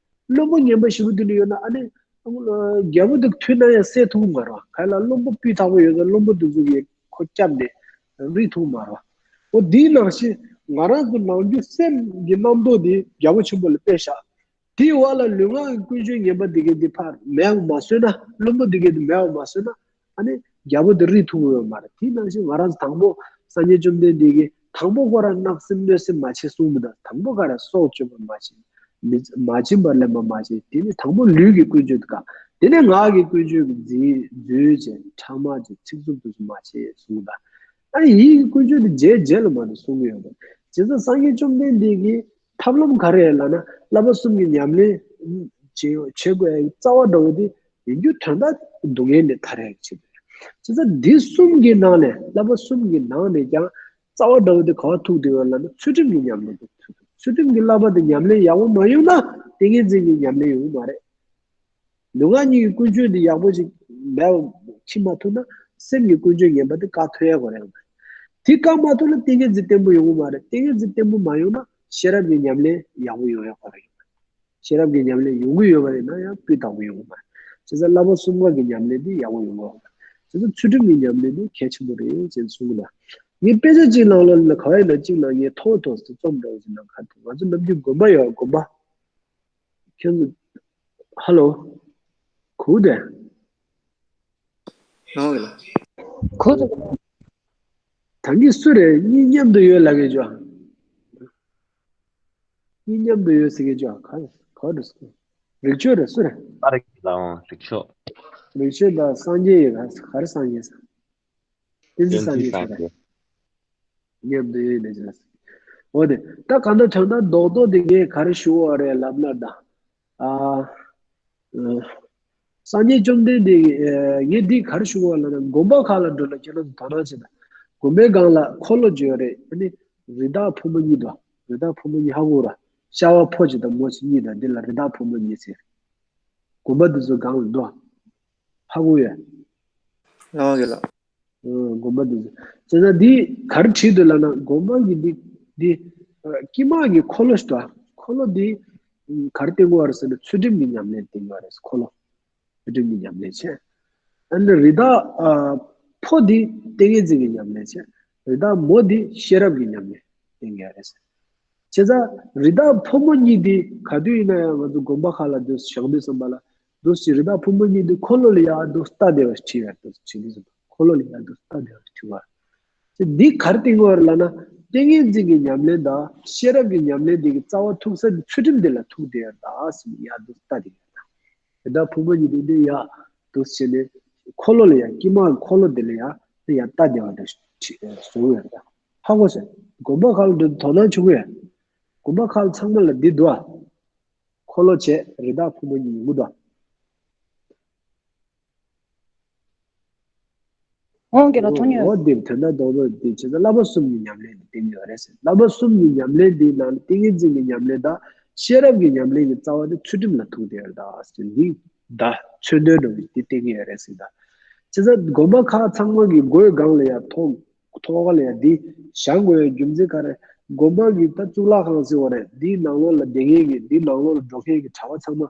བློན་པོ་ངན་པ་ཞེ་པོ་དེ་འདྲ་ཡོད་ན་ཨ་ནི། རྒྱལ་པོ་དེ་མཐུ་གནང་ཡང་བསད་ཐུབ་མ་རེད་བ། ག་ལ་བློན་པོ་སྤུས་དག་པོ་ཡོད་ན་བློན་པོ་དེ་ཚོ་གིས་ཁོ་བསྐྱབས་ནས་རིག་ཐུབ་མ་རེད་བ། འོ་དེའི་ནང་བཞིན་ང་རང་ཚོ་ནང་རྒྱུ་སེམས་ཀྱི་རྣམ་རྟོག་དེ་རྒྱལ་པོ་ཆེན་པོ་ལ་སྤེལ་བཞག་དེའི་འོག་ལ་ལུས་ངག་གི་ཀུན་སྤྱོད་ངན་པ་དེ་གས་དེ་ཕར་མེད་པ་མ་བཟོས་ན། བླུན་པོ་དེ་གས་དེ་མེད་པ་མ་བཟོས་ན། ཨ་ནི་རྒྱལ་པོ་དེ་རིག་ཐུབ་ཀྱི་ཡོད་མ་རེད། དེ་ནང་བཞིན་ང་རང་ཚོ་དང་པོ་སངས་རྒྱས་བཅོམ་ལྡན་འདས་ཀྱིས་དང་པོ་ཁོ་རང་བརྣབ་སེམས་གནོད་སེམས་མ་བྱེད་གསུངས་མི་འདུག་དང་པོ་ག་རེ་སྲོག་གཅོད་པ་མ་བྱེད། མི་མ་བྱིན་པར་ལེན་པ་མ་བྱེད། དེ་ནི་དང་པོ་ལུས་ཀྱི་ཀུན་སྤྱོད་དེ་ག་དེ་ནས་ངག་གི་ཀུན་སྤྱོད་ཀྱི་རྫུན་རྫུན་བྱེད། ཕྲ་མ་བྱེད། ཚིག་རྩུབ་དེ་ཚོ་མ་བྱེད་གསུངས་འདུག་ཨ་ནི་ཡིད་ཀྱི་ཀུན་སྤྱོད་དེ་རྗེས་རྗེས་ལ་མ་དེ་གསུང་གི་ཡོད་པ། བྱས་ཙང་སངས་རྒྱས་བཅོམ་ལྡན་འདས་ཀྱིས་ཐབས་ལམ་ག་རེ་ལབ་ན་བསླབ་པ་གསུམ་གྱི་ཉམས་ལེན་བྱེད་བྱེད་དགོས་ཡ་རྩ་བ་འདྲ་བོ་དེ་ཡིན་རྒྱུ་དོན་དག་སྡུག་བསྔལ་ནས་ཐར་ཡ་ཆེད་དུ་རེད། བྱས་ཙང་འདི་གསུམ་གྱི་ནང་ནས་བསླབ་པ་གསུམ་གྱི་ནང་ནས་ཀྱང་རྩ་བ་འདྲ་བོ་དེ་ག་བ་ཐུག་བསྡད་ཡོད་ལབ་ན་ཚུལ་ཁྲིམས་ཀྱི་ཉམས་ལེན་དེ་ཐུག་འདུག་ཚུལ་ཁྲིམས་ཀྱི་བསླབ་པ་དེ་ཉམས་ལེན་ཡག་པོ་མ་ཡོང་ན་ཏིང་ངེ་འཛིན་གྱི་ཉམས་ལེན་ཡོང་གི་མ་རེད། ལུས་ངག་གཉིས་ཀྱི་ཀུན་སྤྱོད་འདི་ཡག་པོ་ཞིག་མེད་པ་ཁྱི་མ་ཐུབ་ན་སེམས་ཀྱི་ཀུན་སྤྱོད་ངན་པ་འདི་བཀག་ཐུབ་ཡ་གོ་རེད། དེ་བཀག་མ་ཐུབ་ན་ཏིང་ངེ་འཛིན་བརྟན་པོ་ཡོང་གི་མ་རེད། ཏིང་ངེ་འཛིན་བརྟན་པོ་མ་ཡོང་ན་ཤེས་རབ་ཀྱི་ཉམས་ལེན་ཡག་པོ་ཡོང་ཡ་གོ་རེད། ཤེས་རབ་ཀྱི་ཉམས་ལེན་ཡོང་གི་ཡོད་པ་ཡིན་ན་ཡང་སྤུས་དག་པོ་ཡོང་གི་མ་རེད། བྱས་ཙང་བསླབ་པ་གསུམ་ཀ་གི་ཉམས་ལེན་འདི་ཡག་པོ་ཡོང་གི་མ་རེད། བྱས་ཙང་ཚུལ་ཁྲིམས་ཀྱི་ཉམས་ལེན་འདི་གལ་ཆེན་པོ་རེད་ཅེས་གསུངས་གི་འདུག་ངས་དཔེ་ཆ་གཅིག་ནང་ལོགས་ལ་ག་བ་ཡིན་ན་གཅིག་ལ་ངས་མཐོང་མཐོང་སོང་རྩོམ་འདྲ་བོ་ཞིག་ནང་ག་དུས་ང་ཚོ་ནམ་རྒྱུན་དགོན་པ་ཡོད་དགོན་པ། ཁྱོད་ཚོ། ཧ་ལོ། གུ་དེ། ནོ་གི་ལ། གུ་དེ། ད་གིན་སུ་རེད། གཉིས་མཉམ་དུ་ཡོད་ལབ་མཁན་ཅོ། གཉིས་མཉམ་དུ་ཡོད་ཟེར་མཁན་ཅོ། ག་ག་རེ་ཟེར། རིག་ཆོས་རེད། སུ་རེད། ཨ་རིག་ལའང་རིག་ཆོས། རིག་ཆོས་དང་སངས་རྒྱས་ཡོད། ག་ག་རེ་སངས་རྒྱས་ཟེར། བསྟན་འཛིན་སངས་རྒྱས་ཟེར་རེད། མཉམ་དུ་ཡོད་ལས་ཅི་ལ་ཟེར། འོ་དེ་ད་གང་ལྟར་དོན་དག་རྡོག་རྡོག་དེ་ངས་ག་རེ་ཞུ་བ་རེད་ལབ་ན་ད། ཨ། སངས་རྒྱས་བཅོམ་ལྡན་འདས་ཀྱིས་ངས་འདི་ག་རེ་ཞུ་བ་ལབ་ན་དགོན་པ་ཁག་ལ་འགྲོ་ལ་ཁྱེད་རང་ཚོ་དོ་སྣང་བྱེད་དང་། དགོན་པའི་སྒང་ལ་འཁོར་ལོ་བརྗོད་རེད། ཨ་ནི་རི་དྭགས་ཕོ་མོ་གཉིས་འདུག་རི་དྭགས་ཕོ་མོ་གཉིས་ཧ་གོ་ར། ཤ་བ་ཕོ་གཅིག་དང་མོ་གཅིག་གཉིས་དང་འདི་ལ་རི་དྭགས་ཕོ་མོ་གཉིས་ཟེར། དགོན་པ་འདི་ཚོ་སྒང་ལ་འདུག་ཧ་གོ་ཡོད། ལགས་ཀྱི་ལགས། དགོན་པ་འདི་ཚོ། བྱས་ཙང་འདི་ག་རེ་བྲིས་འདུག་ལབ་ན་དགོན་པ་གི་འདི་འདི་དཀྱིལ་མ་གི་འཁོར་ལོ་ཞིག་འདུག་འཁོར་ལོ་འདི་ག་རེ་བསྟན་གྱི་ཡོད་རེད་ཟེར་ན་ཚུལ་ཁྲིམས་ཀྱི་ཉམས་ལེན་བསྟན་གྱི་ཡོད་རེད། འཁོར་ལོ། ཚུལ་ཁྲིམས་ཀྱི་ཉམས་ལེན་བྱས། ཨ་ནི་རི་དྭགས་ཨ་ཕོ་འདི་ཏིང་ངེ་འཛིན་གྱི་ཉམས་ལེན་བྱས། རི་དྭགས་མོ་འདི་ཤེས་རབ་ཀྱི་ཉམས་ལེན་བསྟན་གྱི་ཡོད་རེད། བྱས་ཙང་རི་དྭགས་ཕོ་མོ་གཉིས་འདི་ག་དུས་ཡིན་ན་ཡང་ང་ཚོ་དགོན་པ་ཁག་ལ་འདུག་བཞེངས་དུས་ཙམ་པ་ལ་འདུག་སེ་རི་དྭགས་ཕོ་མོ་གཉིས་འདི་འཁོར་ལོ་ལ་ཡར་འདུག་སྟེ་བསྡད་པ་བྲིས་ཡོད་འདུག་བྲིས་དུས་ཙམ་པ་འཁོར་ལོ་ལ་ཡར་འདུག་སྟེ་བསྡད་པ་བྲིས་པ། འདི་ག་རེ་བསྟན་གྱི་ཡོད་རེད་ལབ་ན་ཏིང་ངེ་འཛིན་གྱི་ཉམས་ལེན་དང་ཤེས་རབ་ཀྱི་ཉམས་ལེན་འདི་གི་རྩ་བ་ཐུག་ས་འདི་ཚུལ་ཁྲིམས་འདི་ལ་ཐུག་བསྡད་ཡོད་ད་ཟེར་ནས་ཡར་འདུག་སྟེ་བསྡད་ཡོད་ད། དེ་ལྟར་ཕུང་པོ་གཉིས་དེ་འདི་ཡར་འདུག་བྱས་ནས་འཁོར་ལོ་ལ་ཡར་དཀྱིལ་མ་འཁོར་ལོ་དེ་ལ་ཡར་དེ་ཡར་ལྟ་བསྡད་པ་དང་བཟོ་ཡོད་རེད། ཧ་གོ་སོང་། དགོན་པ་ཁག་ལ་འགྲོ་དུས་དོ་སྣང་བྱེད་དགོས་ཡ། དགོན་པ་ཁག་ཚང་མ་ལ་འདི་འདུག་ཨ། འཁོར་ལོ་བྱས་རི་དྭགས་ཕུང་པོ་གཉིས་ཡོང་གི་འདུག་ཨ། འོང་གི་ལ་ཐོ་ཉོས། འོ་འདིར་དོན་དག་རྡོག་རྡོག་འདི་བྱས་ཙང་བསླབ་པ་གསུམ་གྱི་ཉམས་ལེན་འདི་བསྟན་གྱི་ཡོད་རེད་ཟེར། བསླབ་པ་གསུམ་གྱི་ཉམས་ལེན་འདིའི་ནང་ནས་ཏིང་ངེ་འཛིན་གྱི་ཉམས་ལེན་དང་ཤེས་རབ་ཀྱི་ཉམས་ལེན་གྱི་རྩ་བ་དེ་ཚུལ་ཁྲིམས་ལ་ཐུག་བསྡད་ཡོད་རེད་ད་ཟེར། འདི་ད་མཚོན་དོན་འདྲ་བོ་འདི་བསྟན་གྱི་ཡོད་རེད་ཟེར་ད། བྱས་ཙང་དགོན་པ་ཁག་ཚང་མ་གི་སྒོའི་སྒང་ལ་ཡང་ཐོག་ཐོག་ཁ་ལ་ཡང་འདི་བཞེངས་དགོས་ཡ་རྒྱུ་མཚན་ག་རེ། དགོན་པ་གི་ད་གཙུག་ལག་ཁང་ཟེར་བ་རེད། འདིའི་ནང་ལོགས་ལ་བསྡད་མཁན་གྱི་འདིའི་ནང་ལོགས་ལ་འགྲོ་མཁན་གྱི་གྲྭ་པ་ཚང་མ།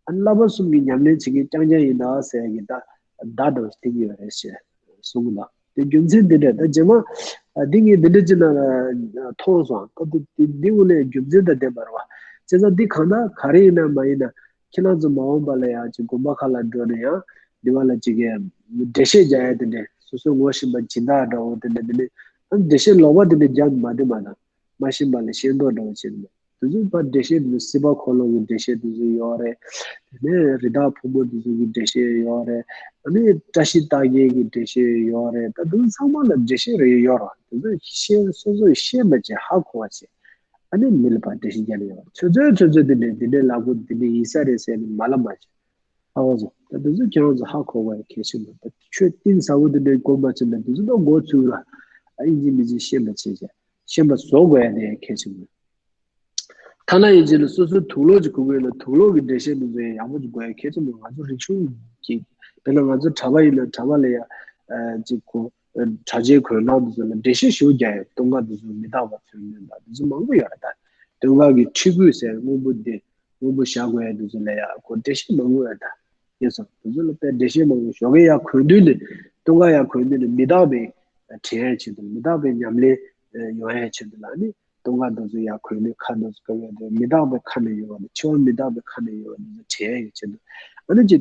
ཨ་ནི་བསླབ་པ་གསུམ་གྱི་ཉམས་ལེན་བྱེད་མཁན་རྐྱང་རྐྱང་ཡིན་ད་ཟེར་ཡ་གི་ད་བརྡ་འདྲ་བོ་ཞིག་སྟོན་གྱི་ཡོད་རེད་ཅེས་གསུང་གི་འདུག་དེ་རྒྱུ་མཚན་འདི་འདྲ་ད་རྗེས་མ་ཨ་འདི་ངས་འདི་འདྲ་ཅིག་ནང་ལ་མཐོང་སོང་། སྐབས་དེ་འདི་དངོས་གནས་རྒྱུ་མཚན་དང་ལྡན་པ་རེད་བ། བྱས་ཙང་འདི་གང་ལྟར་ག་རེ་ཡིན་ན་མ་ཡིན་ན་ཁྱེད་རང་ཚོ་མ་འོངས་པ་ལ་ཡང་ཅིག་དགོན་པ་ཁག་ལ་འགྲོ་ནས་ཡང་འདི་བ་ལ་ཅིག་གི་འགྲེལ་བཤད་རྒྱག་ཡ་དེ་འདྲ་སོ་སོའི་ངོ་ཤེས་པ་སྦྱིན་བདག་འདྲ་བོ་དེ་འདྲ་དེ་འདྲ་ཨ་འགྲེལ་བཤད་ལོག་པ་དེ་འདྲ་རྒྱག་མ་བདེ་མ་དང་མ་ཤེས་པ་ལ་ཤེས་མདོག་འདྲ་བོ་བྱེད་འདུག་དེ་ཚོ་ཕར་འགྲེལ་བཤད་དེ་ཚོ་སྲིད་པ་འཁོར་ལོ་གི་འགྲེལ་བཤད་དེ་ཚོ་ཡོད་རེད། དེ་ནས་རི་དྭགས་ཕུང་པོ་དེ་ཚོ་གི་འགྲེལ་བཤད་ཡོད་རེད། ཨ་ནི་བཀྲ་ཤིས་རྟགས་བརྒྱད་ཀྱི་འགྲེལ་བཤད་ཡོད་རེད། ད་དེ་ཚོ་ཚང་མ་ལ་འགྲེལ་བཤད་རེ་ཡོད་རེད། དེ་ཚོ་ཤེས་སོ་སོས་ཤེས་པ་བྱས་ཧ་གོ་བ་བྱས། ཨ་ནི་མི་ལ་ཕར་འགྲེལ་བཤད་རྒྱག་ལ་ཡོད་རེད། ཚོད་ཚོད་ཚོད་ཚོད་དེ་འདྲས་དེ་འདྲས་ལབ་དགོས་དེ་འདྲས་ཡིན་ས་རེད་ཟེར་ནས་མ་ལབ་མ་བྱས། ཧ་གོ་སོང་། ད་དེ་ཚོ་ཁྱེད་རང་ཚོ་ཧ་གོ་བ་ཡ་གལ་ཆེན་པོ། ད་ཆོས་གཏིང་ཟབ་པོ་དེ་འདྲས་གོ་མ་ཚུད་ན་དེ་ཚོ་ད་མགོ་ཚོས་ར། ཨ་ཡིན་གཅིག་མིན་གཅིག་ཤེས་པ་བྱས་བྱས་ཤེས་པ་བཟོ་དགོས་ཡ་དེ་ཡ་གལ་ཆེན་པོ། ཐ་ན་ཡིན་གཅིག་ལ་སོ་སོའི་དུག་ལོག་ཅིག་གོན་གྱི་ཡོད་ན་དུག་ལོག་གི་འགྲེལ་བཤད་དེ་ཚོ་ཡང་ཡག་པོ་ཅིག་དགོས་ཡ་གལ་ཆེན་པོ། ང་ཚོ་རིག་གཞུང་གི་དཔེར་ན་ང་ཚོ་གྲྭ་པ་ཡིན་ན་གྲྭ་པ་ལ་ཡ་ཅིག་གོ་གྲྭ་ཆས་གོན་སྟངས་དེ་ཚོ་ལ་འགྲེལ་བཤད་ཞུ་རྒྱག་ཡ། སྟོད་འགག་དེ་ཚོ་མི་རྟག་པ་མཚོན་ནུས་དང་དེ་ཚོ་མང་པོ་ཡོད་རེད་ད། སྟོད་འགག་གི་ཁྲི་སྐོར་ཟེར་སྔོན་པོ་དེ་སྔོན་པོ་བཞག་དགོས་ཡ་དེ་ཚོ་ལ་ཡ་གོ་འགྲེལ་བཤད་མང་པོ་ཡོད་ད། ཡིན་སོང་དེ་ཚོ་ལ་དཔེ་འགྲེལ་བཤད་མང་པོ་ཞོགས་ཀས་ཡར་གོན་དུས་ནས་སྟོད་འགག་ཡར་གོན་དུས་ནས་མི་རྟག་པའི་དྲན་ཡ་ཆེད་དུ་མི་རྟག་པའི་ཉམས་ལེན་ཡོང་ཡ་ཆེད་དུ་ལ་ནི། སྟོད་འགག་དེ་ཚོ་ཡར་གོན་ནས་ཁ་དེ་ཚོ་ག་བས་དེ་མི་རྟག་པའི་ཁ་ནས་ཡོང་བ་དང་འཆི་བ་མི་རྟག་པའི་ཁ་ནས་ཡོང་བ་དེ་ཚོ་དྲན་ཡ་ཆེད་དུ། ཨ་ནི་ཅི་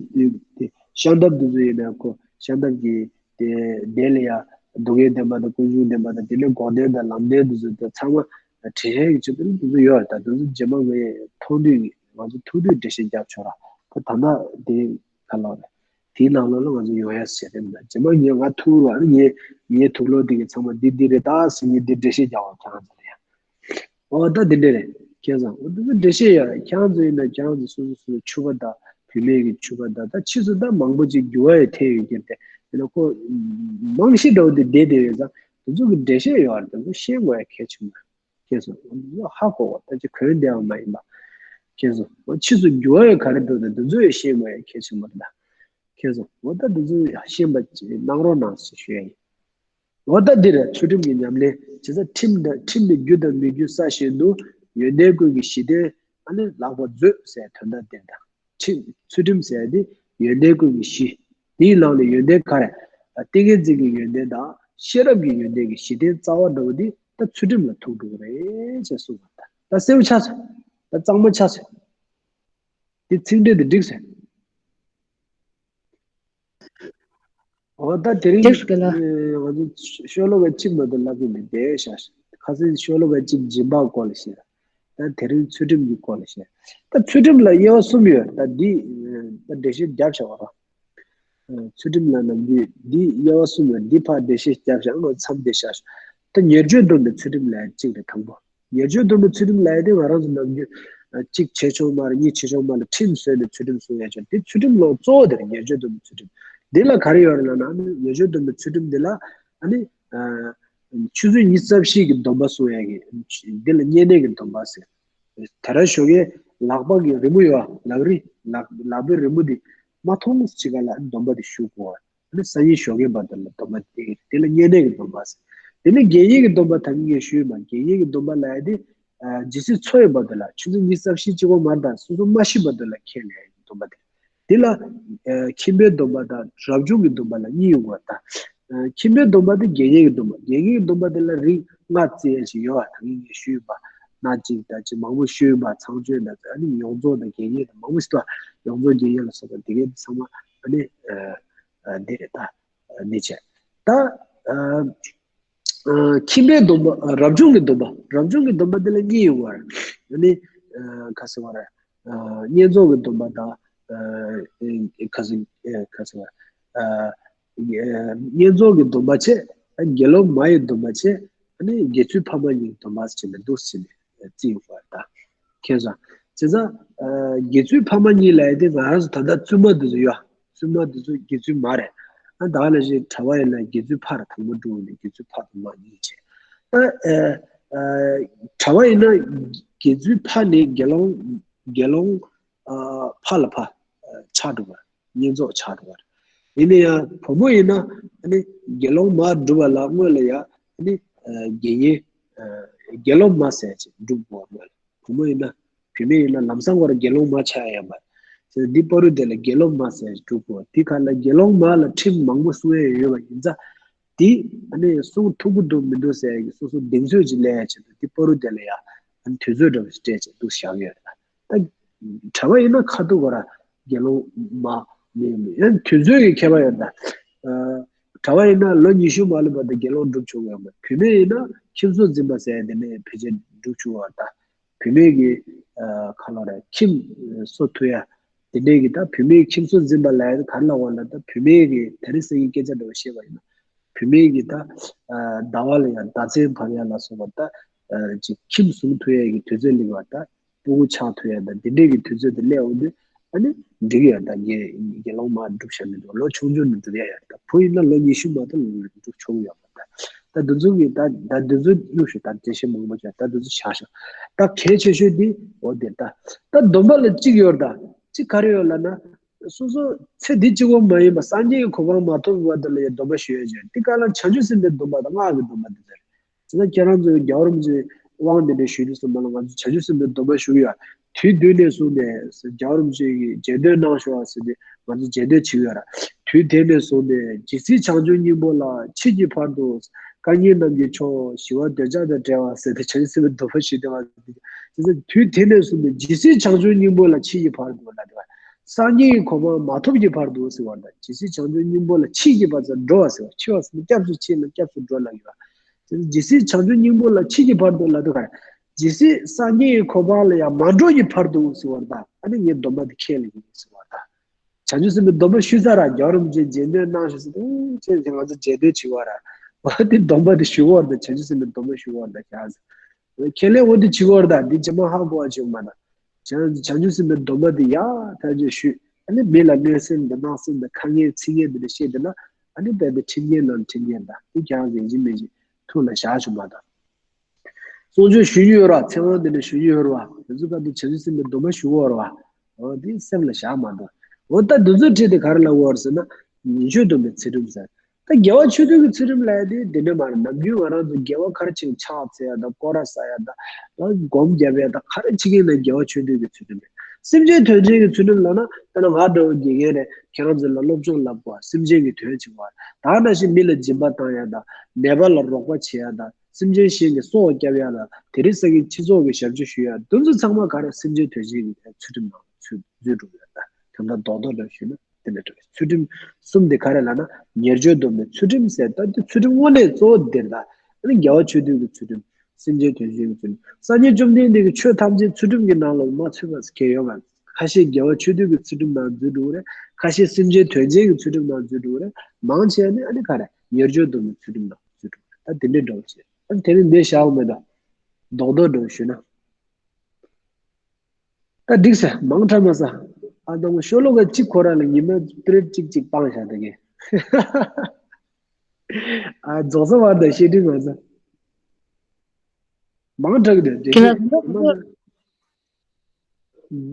དེ་ཤམ་ཐབས་དེ་ཚོ་ཡིན་ན་ཁོ་ཤམ་ཐབས་ཀྱི་དེ་དེ་ལ་ཡ་སྡུག་བསྔལ་བདེན་པ་དང་ཀུན་འབྱུང་བདེན་པ་དང་དེ་ནས་འགོག་བདེན་དང་ལམ་བདེན་དེ་ཚོ་དེ་ཚང་མ་དྲན་ཡ་ཆེད་དུ་ནི་དེ་ཚོ་ཡོད་རེད་ད། དེ་ཚོ་རྗེས་མ་ངས་མཐོང་དུས་ང་ཚོ་ཐུག་དུས་འགྲེལ་བཤད་རྒྱབ་ཆོག་ར། ཁོ་ད་ལྟ་དེ་ག་ལོག་རེད། དེའི་ནང་ལོགས་ལ་ང་ཚོ་ཡོང་ཡ་ཟེར་དེ་མིན་ད། རྗེས་མ་ངས་ང་ཐུག་རོགས་ཨ་ནི་ངས་ངའི་དུག་ལོག་འདི་གི་ཚང་མ་འདི་འདི་རེད་ད་ཟེར་ངས་འདི་འགྲེལ་བཤད་རྒྱག་པ་ཁྱེད་རང་ཚོ་ལ་ཡ། འོ་ད་འདི་འདྲ་རེད་ཁྱེད་ཚོ། འོ་འདི་ཚོ་འགྲེལ་བཤད་ཡ་ཁྱེད་རང་ཚོ་ཡིན་ན་ཁྱེད་རང་ཚོ་སོ་སོ་སོ་སོའི་ཕྱུ་པ་དང་བུད་མེད་ཀྱི་ཕྱུ་པ་དང་ད་ཕྱིས་སུ་ད་མང་པོ་ཅིག་འགྱུར་བ་ཡ་ཐེབས་ཡོད་ཀྱི་རེད་དེ། ཡིན་ན་ཁོ་རྨང་གཞི་འདྲ་བོ་འདི་བསྡད་བསྡད་ཡོད་ཙང་དེ་ཚོ་གི་འགྲེལ་བཤད་ཡོད་རེད། དེ་ཚོ་ཤེས་དགོས་ཡ་གལ་ཆེན་པོ་རེད། ཁྱེད་ཚོ་ཧ་གོ་བ་ད་ཅི་གོན་བསྡད་པ་མ་ཡིན་པ། ཁྱེད་ཚོ་ཕྱིས་སུ་འགྱུར་བ་ཡོད་ག་རེ་འདུག་ད་འདི་ཚོ་ཡང་ཤེས་དགོས་ཡ་གལ་ཆེན་པོ་རེད་ད། ཁྱེད་ཚོ་འོ་ད་འདི་ཚོ་ཡང་ཤེས་པ་ཅིག་གནང་རོགས་གནང་ཞེས་ཞུ་ཡ་ཡིན། འོ་ད་འདི་རེད། ཚུལ་ཁྲིམས་ཀྱི་ཉམས་ལེན་བྱེད་ས། ཁྲིམས་དང་ཁྲིམས་ནི་རྒྱུ་དང་མི་རྒྱུ་ས་བཞིན་དུ། ཡོན་ཏན་ཀུན་གྱི་གཞི་རྟེན་ཨ་ནི་ལག་པར་མཛོད་ཟེར་དོན་དག་འདི་རེད་ད། ཁྲིམས་ཚུལ་ཁྲིམས་ཟེར་ཡ་དེ་ཡོན་ཏན་ཀུན་གྱི་གཞི། དེའི་ནང་ནས་ཡོན་ཏན་ག་རེ། ཏིང་ངེ་འཛིན་གྱི་ཡོན་ཏན་དང་ཤེས་རབ་ཀྱི་ཡོན་ཏན་གྱི་གཞི་རྟེན་རྩ་བ་འདྲ་བོ་འདི་ད་ཚུལ་ཁྲིམས་ལ་ཐུག་འགྲོ་གི་རེད་ཅེས་གསུངས་པ་རེད། ད་གསལ་པོ་ཆགས་སོང་། ད་གཙང་མ་ཆགས་སོང་། འདི་ཚིག་འགྲེལ་འདི་འགྲིག་སོང་། འོ་ད་དེ་རིང་འགྲིག་གི་ལ། ཨེ་ང་ཚོ་ཤོ་ལོ་ཀ་གཅིག་མ་གཏོགས་བསླབ་ཀྱི་མེད་དེ་ཤག་ཁ་སང་ཤོ་ལོ་ཀ་གཅིག་སྦྱིན་པ་སྐོར་ལ་བཤད། ད་དེ་རིང་ཚུལ་ཁྲིམས་ཀྱི་སྐོར་ལ་བཤད། ད་ཚུལ་ཁྲིམས་ལ་དབྱེ་བ་གསུམ་ཡོད། ད་འདི་ད་འགྲེལ་བཤད་རྒྱབ་བཞག་པ་ར། ཚུལ་ཁྲིམས་ལ་ནམ་རྒྱུན་འདི་དབྱེ་བ་གསུམ་ཡོད། འདི་ཕར་འགྲེལ་བཤད་རྒྱབ་བཞག་ང་མཚམས་འདི་བཞག་ད་ཉེས་སྤྱོད་སྡོམ་པའི་ཚུལ་ཁྲིམས་ལ་གཅིག་རེད་དང་པོ། ཉེས་སྤྱོད་སྡོམ་པའི་ཚུལ་ཁྲིམས་ལབ་ཡ་དེ་ང་རང་ཚོ་ནམ་རྒྱུན་གཅིག་བྱེད་ཆོག་མ་རེད། གཉིས་བྱེད་ཆོག་མ་རེད། ཁྲིམས་བཟོས་ནས་ཚུལ་ཁྲིམས་སྲུང་ཡ་ཆོག་དེ་ཚུལ་ཁྲིམས་ལོ་གཙོ་བོ་དེ་རེད། ཉེས་སྤྱོད་སྡོམ་པའི་ཚུལ་ཁྲིམས་འདི་ལ་ག་རེ་ཡོད་རེད་ལབ་ན། ཉེས་སྤྱོད་སྡོམ་པའི་ཚུལ་ཁྲིམས་འདི་ལ་ཨ་ནི་ཆུ་ཚོད་ཉི་ཤུ་རྩ་བཞི་གི་སྡོམ་པ་སྲུང་ཡ་གི་འདི་ལ་བསྙེན་གནས་ཀྱི་སྡོམ་པ་ཟེར། དེ་ར་ཞོགས་ཀའི་ལག་པ་གི་རི་མོ་ཡོད། ལག་རི་ལག་ལག་པའི་རི་མོ་འདི་མ་མཐོང་ཅིག་ག་ལ་སྡོམ་པ་འདི་ཞུ་དགོས། ཨ་ནི་སང་ཉིན་ཞོགས་ཀའི་བར་དུ་ལ་སྡོམ་པ་དེ་དེ་ལ་བསྙེན་གནས་ཀྱི་སྡོམ་པ་ཟེར། དེ་ནས་དགེ་བསྙེན་གྱི་སྡོམ་པ་ད་གིན་ངས་ཞུས་མ། དགེ་བསྙེན་གྱི་སྡོམ་པ་ལབ་ཡ་དེ་ཨ་ཇི་སྲིད་འཚོ་བའི་བར་དུ་ལ་ཆུ་ཚོད་ཉི་ཤུ་རྩ་བཞི་གཅིག་པོ་མ་དང་སོ་སོ་མ་ཤི་བར་དུ་ལ་ཁས་ལེན་ཡ་གི་སྡོམ་པ་དེ། དེ་ལ་ཨ་ཁྱིམ་པའི་སྡོམ་པ་དང་རབ་བྱུང་གི་སྡོམ་པ་ལ་གཉིས་ཡོད་པ་དང་། ཨ་ཁྱིམ་པའི་སྡོམ་པ་དེ་དགེ་བསྙེན་གྱི་སྡོམ་པ། དགེ་བསྙེན་གྱི་སྡོམ་པ་དེ་ལ་རིགས་ལྔ་བརྩི་ཡ་ཞིག་ཡོད་པ་ད་གིན་ངས་ཞུས་པ། སྣ་གཅིག་དང་ཅི་མང་པོ་ཞུས་པ། ཚངས་སྤྱོད་དང་ཨ་ནི་ཡོངས་རྫོགས་དང་དགེ་བསྙེན་དང་མང་པོ་ཞིག་ཡོངས་རྫོགས་དགེ་བསྙེན་ལ་སོགས་པ་དེ་གའི་ཚང་མ་ཨ་ནི་ཨ་ཨ་འདི་རེད་ད། ཨ་འདི་བྱས། ད་ཨ་ཨ་ཁྱིམ་པའི་སྡོམ་པ། ཨ་རབ་བྱུང་གི་སྡོམ་པ། རབ་བྱུང་གི་སྡོམ་པ་འདི་ལ་གཉིས་ཡོད་པ་རེད། ཨ་ནི་ཨ་ག་ཟེར་བ་རེད། ཨ་བསྙེན་རྫོགས་ཀྱི་སྡོམ་པ་དང་། ཨ་ག་ཟེར་ཨ་ག་ཟེར་བ་ཨ་བསྙེན་རྫོགས་ཀྱི་སྡོམ་པ་བྱས། ཨ་དགེ་སློང་མ་ཡི་སྡོམ་པ་བྱས། ཨ་ནི་དགེ་ཚུལ་ཕ་མ་གཉིས་ཀྱི་སྡོམ་པ་བྱས་ནས་འདུག་ཟེར་ནས་བརྩི་ཡོད་པ་དང་། ཁྱེད་ཚོ་བྱས་ཙང་ཨ་དགེ་ཚུལ་ཕ་མ་གཉིས་ལབ་ཡ་དེ་ང་རང་ཚོ་ད་ལྟ་བཙུན་མ་དེ་ཚོ་ཡོད། བཙུན་མ་དེ་ཚོ་དགེ་ཚུལ་མ་རེད། ཨ་ད་ག་ནང་བཞིན་གྲྭ་པ་ཡིན་ན་དགེ་ཚུལ་ཕ་རེད། དང་པོ་འགྲོ་ནས་དགེ་ཚུལ་ཕ་དང་མ་གཉིས་བྱས། ཨ་ཨ་གྲྭ་པ་ཡིན་ན་དགེ་ཚུལ་ཕ་ནས་དགེ་སློང་དགེ་སློང་ཨ་ཕ་ལ་ཕ་ཨ་ཆགས་འགྲོ་བ། བསྙེན་རྫོགས་ཆགས་འགྲོ་བ་རེད། ཡིན་ན་ཡང་བུ་མོ་ཡིན་ན་ཨ་ནི་དགེ་སློང་མ་སྒྲུབ་པ་ལ་སྔོན་ལ་ཡང་ཨ་ནི་ཨ་དགེ་བསྙེན་ཨ་དགེ་སློང་མ་ཟེར་ཅིག་སྒྲུབ་དགོས་པ་སྔོན་ལ། བུ་མོ་ཡིན་ན་བུད་མེད་ཡིན་ན་ལམ་སང་ཁོ་རང་དགེ་སློང་མ་ཆགས་ཡ་ཡོད་མ་རེད། འདི་བར་དུ་དེ་ལ་དགེ་སློང་མ་ཟེར་སྒྲུབ་དགོས། དེ་ག་ལ་དགེ་སློང་མ་ལ་ཁྲིམས་མང་པོ་སྲུང་ཡ་ཡོད་པ་ཡིན་ཙང་། དེ་ཨ་ནི་སྲུང་ཐུབ་ཀྱི་འདུག་མི་འདུག་ཟེར་ཡ་གི་སོ་སོ་གདེང་ཚོད་ཅིག་ལེན་ཡ་ཆེད་དུ་དེ་བར་དུ་དེ་ལ་ཡ་ཨ་ནི་དུས་ཚོད་འདྲ་བོ་ཞིག་སྤྲད་བྱས་འདུག་བཞག་ཡོད་རེད། ད་གྲྭ་པ་ཡིན་ན་ཁ་ཐུག་ག་ར་དགེ་སློང་མ་མིན་མིན་ཡང་དུས་ཚོད་ཀྱི་ཁྱད་པར་ཡོད་ད། ཨ་གྲྭ་པ་ཡིན་ན་ལོ་ཉི་ཤུ་མ་ལོན་བར་དུ་དགེ་སློང་སྒྲུབ་ཆོག་གི་ཡོད་མ་རེད། བུད་མེད་ཡིན་ན་ཁྱིམ་སོ་འཛིན་པ་ཟེར་ཡ་དེ་ནས་ཕལ་ཆེར་སྒྲུབ་ཆོག་པ་ད། བུད་མེད་ཀྱི་ཨ་ག་ལབ་རེད། ཁྱིམ་སོ་ཐུབ་ཡ་དེ་འདྲས་ཀྱི་ད་བུད་མེད་ཁྱིམ་སོ་འཛིན་པ་ལབ་ཡ་དེ་ག་རེ་ལབ་དགོས་ལབ་ན། ད་བུད་མེད་ཀྱི་དེ་རིང་སང་ཉིན་སྐད་ཆ་འདྲ་བོ་བཤད་པ་ཡིན་ན། བུད་མེད་ཀྱི་ད་ཨ་ཟླ་བ་ལ་ཡང་ཟླ་མཚན་འབར་ཡ་ལ་སོགས་པ་ད་ཨ་ཅིག་ཁྱིམ་བཟུང་ཐུབ་ཡ་གི་དུས་ཚོད་སླེབས་པ་ད། སྤུ་གུ་ཆགས་ཐུབ་ཡ་ད་དེ་འདྲས་ཀྱི་དུས་ཚོད་དེ་སླེབས་འོང་དུས་ཨ་ནི་འགྲིག་ཡ་ད། དགེ་དགེ་སློང་མ་སྒྲུབ་བྱ་མི་འདུག་ལོ་ཆུང་ཆུང་ནས་སྒྲུབ་ཡ་ཡ་ད། བུ་ཡིན་ན་ལོ་ཉི་ཤུ་མ་གཏོགས་སྒྲུབ་ཆོག་གི་ཡོད་མ་རེད། ད་ ད་འདི་ཚོ་གི་ད་ད་འདི་ཚོ་གཡུག་ཤོག་ད་འགྲེལ་བཤད་མང་པོ་བྱས། ད་འདི་ཚོ་བཞག་ཤོག་ད་གལ་ཆེ་ཤོས་འདི་འོ་དེ་ད་ད་སྡོམ་པ་ལ་གཅིག་ཡོད་རེད། ད་གཅིག་ག་རེ་ཡོད་ལབ་ན། སོ་སོ་ཚེ་འདི་གཅིག་པོ་མ་ཡིན་པ་སངས་རྒྱས་ཀྱི་གོ་འཕང་མ་ཐོབ་བར་དུ་ལ་ཡང་སྡོམ་པ་ཞུ་ཡ་ཅིག་ཡོད། འདི་ག་ལ་བྱང་ཆུབ་སེམས་དཔའི་སྡོམ་པ་དང་སྔགས་ཀྱི་སྡོམ་པ་འདི་ཚོ་རེད། བྱས་ཙང་ཁྱེད་རང་ཚོས་རྒྱལ་བ་རིན་པོ་ཆེའི་དབང་འདི་འདྲ་ཞུས་དུས་ཙམ་པ་ལ་ང་ཚོས་བྱང་ཆུབ་སེམས་དཔའི་སྡོམ་པ་ཞུ་གི་ཡོད། དུས་འདི་ནས་བཟུང་ནས་རྒྱལ་བ་རིན་པོ་ཆེ་གིས་རྗེས་ཟློས་གནང་ཤོག་ཟེར་ཏེ་ང་ཚོས་རྗེས་ཟློས་བྱེད་ཀྱི་ཡོད་ར། དུས་དེ་ནས་བཟུང་ནས་ཇི་སྲིད་བྱང་ཆུབ་སྙིང་པོ་ལ་མཆིས་ཀྱི་བར་དུ། དཀའ་ངལ་རྣམས་ཀྱི་མཆོག་ཞི་བ་འདོད་ཆགས་དང་བྲལ་བ་ཟེར་ཏེ་བྱང་ཆུབ་སེམས་དཔའི་སྡོམ་པ་ཞུས་ཏེ་བ། དེ་ཚེ་དུས་དེ་ནས་བཟུང་ནས་ཇི་སྲིད་བྱང་ཆུབ་སྙིང་པོ་ལ་མཆིས་ཀྱི་བར་དུ་ལ་དེ་བ། སངས་རྒྱས་ཀྱི་གོ་འཕང་མ་ཐོབ་ཀྱི་བར་དུ་ཟེར་བ་དང་། ཇི་སྲིད་བྱང་ཆུབ་སྙིང་པོ་ལ་མཆིས་ཀྱི་བར་དུ་འགྲོ་བ་ཟེར་བ། མཆི་བ་ཟེར་ན་སྐྱབས་སུ་མཆི་ལ་སྐྱབས་སུ་འགྲོ་ལ་ཡོད། ཇི་སྲིད་བྱང་ཆུབ་སྙིང་པོ་ལ་མཆིས་ཀྱི་བར་དུ་ལ་དུ་གར། ཇི་སྲིད་སངས་རྒྱས་ཀྱི་གོ་འཕང་ལ་ཡང་མ་འགྲོ་ཡི་བར་དུ་ཟེར་བར་ད། ཨ་ནི་ངའི་སྡོམ་པ་དེ་ཁས་ལེན་ཡིན་ཟེར་བར་ད། བྱང་ཆུབ་སེམས་དཔའི་སྡོམ་པ་ཞུས་ཚར་ར། རྒྱལ་བ་རིན་པོ་ཆེ་རྗེས་ཟློས་གནང་ཞུ་ཟེར་དུས་ཅེས་ང་ཚོ་རྗེས་ཟློས་བྱེད་བར། འོ་དེ་སྡོམ་པ་དེ་ཞུ་བར་ད། བྱང་ཆུབ་སེམས་དཔའི་སྡོམ་པ་ཞུ་བར་ད་ཁྱེད་ཁས་ལེན་འོ་དེ་བྱེད་བར་ད། འདི་རྗེས་མ་ཧ་གོ་བ་བྱེད་མ་ད། བྱང་བྱང་ཆུབ་སེམས་དཔའི་སྡོམ་པ་དེ་ཡ་ཐག་ཆོད་ཞུས། ཨ་ནི་མི་ལ་གནོད་སེམས་དང་གནག་སེམས་དང་ཁ་ངན་ཚིག་ངན་དེ་འདྲ་བཤད་དེ་ན། ཨ་ནི་རྦད་དེ་ཁྲིམས་འགལ་ནང་ཁྲིམས་འགལ་དང་དེ་ཀྱང་ཟིན་གྱི་མེད་ཅིག་ཐུགས་ལ་བཞག་བྱུང་མ་དང་། གསུང་ཆོས་ཞུ་རྒྱུ་ཡོད་ར། ཚེ་དབང་དེ་འདྲ་ཞུ་རྒྱུ་ཡོད་ར་བ། དེ་ཚོ་ག་དུས་བྱང་ཆུབ་སེམས་དཔའི་སྡོམ་པ་ཞུ་གི་ཡོད་ར་བ། འོ་དེ་སེམས་ལ་བཞག་མ་དང་། འོ་ད་དེ་ཚོ་ཁྲིད་དེ་ག་རེ་ལབ་ཡོད་རེད་ཟེར་ན། ཉེས་སྤྱོད་སྡོམ་པའི་ཚུལ་ཁྲིམས་ཟེར། ད་དགེ་བ་ཆོས་སྡུད་ཀྱི་ཚུལ་ཁྲིམས་ལབ་ཡ་དེ་དེ་འདྲ་མ་རེད། ནམ་རྒྱུན་ང་རང་ཚོ་དགེ་བ་ག་རེ་བྱེད། ཕྱག་འཚལ་ཡ་དང་། སྐོར་ར་ཟ་ཡ་དང་། ད་སྒོམ་རྒྱབ་ཡ་དང་། ག་རེ་བྱེད་ཀྱི་ཡིན་ན་དགེ་བ་ཆོས་སྡུད་ཀྱི་ཚུལ་ཁྲིམས་རེད། སེམས་ཅན་དོན་བྱེད་ཀྱི་ཚུལ་ཁྲིམས་ལབ་ན། ད་ནི་ང་འདྲ་བོ་དགེ་རྒན་རེད། ཁྱེད་རང་ཚོ་ལ་སློབ་སྦྱོང་བསླབ་དགོས། སེམས་ཅན་གྱི་དོན་བྱེད་དགོས། ད་ནང་བཞིན་མི་ལ་སྦྱིན་པ་བཏང་ཡ་དང་། ནད་པ་ལ་རོགས་པ་བྱེད་ཡ་དང་། སེམས་ཅན་གཞན་གྱི་སྲོག་སྐྱབས་ཡ་དང་། དེ་རིང་སང་ཉིན་སྤྱི་ཚོགས་ཀྱི་ཞབས་ཕྱི་ཞུ་ཡ། དེ་ཚོ་ཚང་མ་ག་རེ། སེམས་ཅན་དོན་བྱེད་ཀྱི་ཚུལ་ཁྲིམས་ནང་ཚུད་འཛུལ་འགྲོ་གི་ཡོད། ད་དོན་དག་རྡོག་རྡོག་འདྲ་ཞུས་ན། དེ་འདྲ་འདྲ་བའི་ཚུལ་ཁྲིམས་གསུམ་དེ་ག་རེ་ལབ་ན། ཉེས་སྤྱོད་སྡོམ་པའི་ཚུལ་ཁྲིམས་ཟེར། ད་དེ་ཚུལ་ཁྲིམས་དངོས་གནས་གཙོ་བོ་དེ་རེད། ད་ཨ་ནི་དགེ་བ་ཆོས་སྡུད་ཀྱི་ཚུལ་ཁྲིམས། སེམས་ཅན་དོན་བྱེད་ཀྱི་ཚུལ་ཁྲིམས། སངས་རྒྱས་བཅོམ་ལྡན་འདས་ཀྱིས་ཆོས་ཐམས་ཅད་ཚུལ་ཁྲིམས་ཀྱི་ནང་ལ་མ་ཚུད་པ་ཟེར་མཁན་ཡོད་མ་རེད། ཁ་ཤས་དགེ་བ་ཆོས་སྡུད་ཀྱི་ཚུལ་ཁྲིམས་ནང་འཛུལ་འགྲོ་གི་རེད། ཁ་ཤས་སེམས་ཅན་དོན་བྱེད་ཀྱི་ཚུལ་ཁྲིམས་ནང་འཛུལ་འགྲོ་གི་རེད། མང་ཆེ་བ་ནི་ཨ་ནི་ག་རེ། ཉེས་སྤྱོད་སྡོམ་པའི་ཚུལ་ཁྲིམས་ནང་འཛུལ་འགྲོ་གི་རེད། ད་དེ་འདྲའི་འདྲ་བོ་བྱས། ཨ་ནི་དེ་རིང་འདི་བཞག་འོང་མེད་ད། རྡོག་རྡོག་འདྲ་བོ་ཞུས་ན། ད་འགྲིག་ཟེར། མང་དྲགས་མ་ཟ། ཨ་དང་པོ་ཤོ་ལོ་ཀ་གཅིག་ཁོ་རང་ལ་ཉི་མ་པི་རེད་གཅིག་གཅིག་སྤང་བཞག་ད་གི། ཨ་རྫོགས་ས་བར་དུ་བཤད་ཁྲིམས་མ་ཟ། མང་དྲགས་འདི་འགྲེལ་བཤད་ཁྱེད་ལ།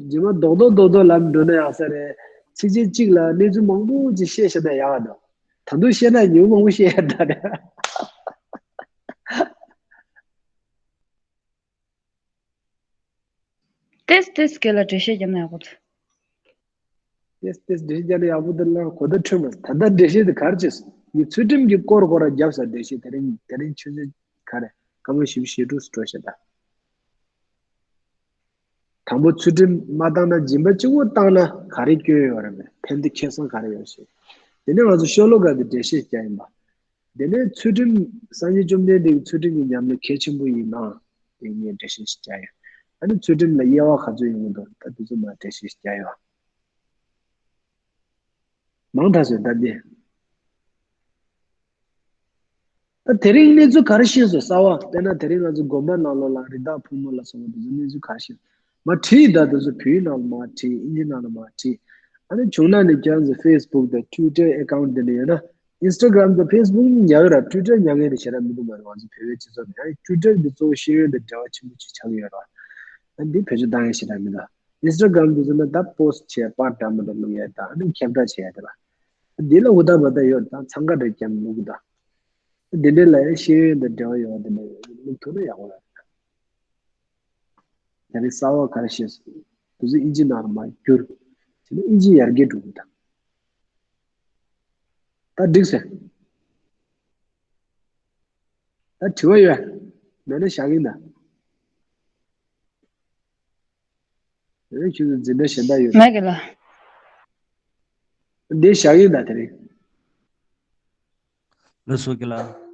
རྗེས་མ་རྡོག་རྡོག་རྡོག་རྡོག་ལབ་འགྲོ་ན་ཡག་ས་རེད། ཚིགས་བཅད་གཅིག་ལ་གནས་ཚུལ་མང་པོ་ཅིག་བཤད་བཞག་ན་ཡག་འདུག་ད་དུང་བཤད་ན་ཉུང་མང་པོ་བཤད་ཡ་ད་རེད། ཏེས་ཏེས་སྐད་ལ་འགྲེལ་བཤད་བརྒྱབ་ན་ཡག་པོ་འདུག་ཏེས་ཏེས་འགྲེལ་བཤད་བརྒྱབ་ན་ཡག་པོ་འདུག་ལ་གོ་བརྡ་འཕྲོད་མ་སོང་། ད་ལྟ་འགྲེལ་བཤད་དེ་ག་རེ་བྱས་སོང་། ངས་ཚུལ་ཁྲིམས་ཀྱི་སྐོར་སྐོར་ར་བརྒྱབ་ས། འགྲེལ་བཤད་དེ་རིང་དེ་རིང་ཆུ་ཚོད་ག་རེ། སྐར་མ་བཞི་བཅུ་ཞེ་དྲུག་འགྲོ་ཤག་ད། དང་པོ་ཚུལ་ཁྲིམས་མ་བཏང་ན། སྦྱིན་པ་གཅིག་པོ་བཏང་ན་ག་རེ་སྐྱོན་ཡོད་རེད་པས། ཕན་བདེ་ཁེ་བཟང་ག་རེ་ཡོད་ཞེས། དེ་ནས་ང་ཚོ་ཤོ་ལོ་ཀ་དེ་འགྲེལ་བཤད་རྒྱག་ཡིན་པ། དེ་ནས་ཚུལ་ཁྲིམས། སངས་རྒྱས་བཅོམ་ལྡན་འདས་ཀྱི་ཚུལ་ཁྲིམས་ཀྱི་ཉམས་ལེན་གལ་ཆེན་པོ་ཡིན་ནའང་དེ་ངས་འགྲེལ་བཤད་ཞིག་རྒྱག་ཡོད། ཨ་ནི་ཚུལ་ཁྲིམས་ལ་དབྱེ་བ་ག་ཚོད་ཡོང་གི་འདུག་ད་དེ་ཚོ་མར་འགྲེལ་བཤད་ཞིག་རྒྱག་ཡོད། མང་དྲགས་སོང་ད་འདི། ད་དེ་རིང་གནས་ཚུལ་ག་རེ་ཤེས་སོང་གསར་བ། དཔེར་ན་དེ་རིང་ང་ཚོ་དགོན་པ་ནང་ལོགས་ལ་རི་དྭགས་ཕོ་མོ་ལ་སོགས་པ་དེ་ཚོ་གནས་ཚུལ་ག་རེ་ཤེས། མར་བྲིས། ད་དེ་ཚོ་བོད་ཡིག་ནང་ལ་མར་བྲིས། ཨིན་ཇི་ནང་ལ་མར་བྲིས། ཨ་ནི་བྱུང་ན་ནི་ཁྱེད་རང་ཚོ་ཕེ་སི་བུག་དང་ཊུའི་ཊར་ཨེ་ཁའུན་ཊི་དེ་འདྲ་ཡོད་ན། ཨིན་སི་ཊ་གྷ་རམ་དང་ཕེ་སི་བུག་ཉར་གི་ར། ཊུའི་ཊར་ཉར་མཁན་དེ་ཞེ་དྲག་མི་འདུག་མ་རེད། ང་ཚོ་བོད་པའི་སྤྱི་ཚོགས་ནང་ཡང་ཊུའི་ཊར་འདི་གཙོ་བོ་ཤེས་ཡོན་དང་འབྲེལ་བ་ཆེན་པོ་ཅིག་ཆགས་ཀྱི་ཡོད་རེད། ཨ་འདི་བེད་སྤྱོད་བཏང་ཡ་ཞེ་དྲག་མི་འདུག་ཨིན་སི་ཊ་གྷ་རམ་དེ་ཚོ་ན་ད་པོ་སི་ཊི་བྱས། པར་འདྲ་མི་འདྲ་བླུག་ཡ་དང་། ཨ་ནི་ཁྱབ་བསྒྲགས་བྱས་ཡ་དེ་ལ། འདི་ལ་ཧུར་ཐག་མ་ཐག་ཡོད་དང་། འཚང་ཁ་འདྲ་རྒྱབ་མི་འདུག་ད། འདི་འདྲ་ལ་ཡང་ཤེས་ཡོན་དང་འབྲེལ་བ་ཡོད་པ་དེ་འདྲ་བླུག་ཐུབ་ན་ཡག་པོ་རེད། ད་ནི་གསར་བ་ག་རེ་ཤེས་སོང་། དེ་ཚོ་ཨིན་ཇི་ནང་ལ་མར་བསྒྱུར། བྱས་ན་ཨིན་ཇི་ཡར་རྒྱས་འགྲོ་གི་འདུག་ད་འགྲིག་སོང་། ད་དྲི་བ་ཡོད། མེད་ན་བཞག་གི་ཡིན་ད། ཨེ། ཁྱོད་ཚོ་འཛིན་གྲྭ་གཞན་དག་ཡོད། མེད་གི་ལགས། འདི་བཞག་གི་ཡིན་ད་དེ་རིང་། ལགས་སོ་གི་ལགས།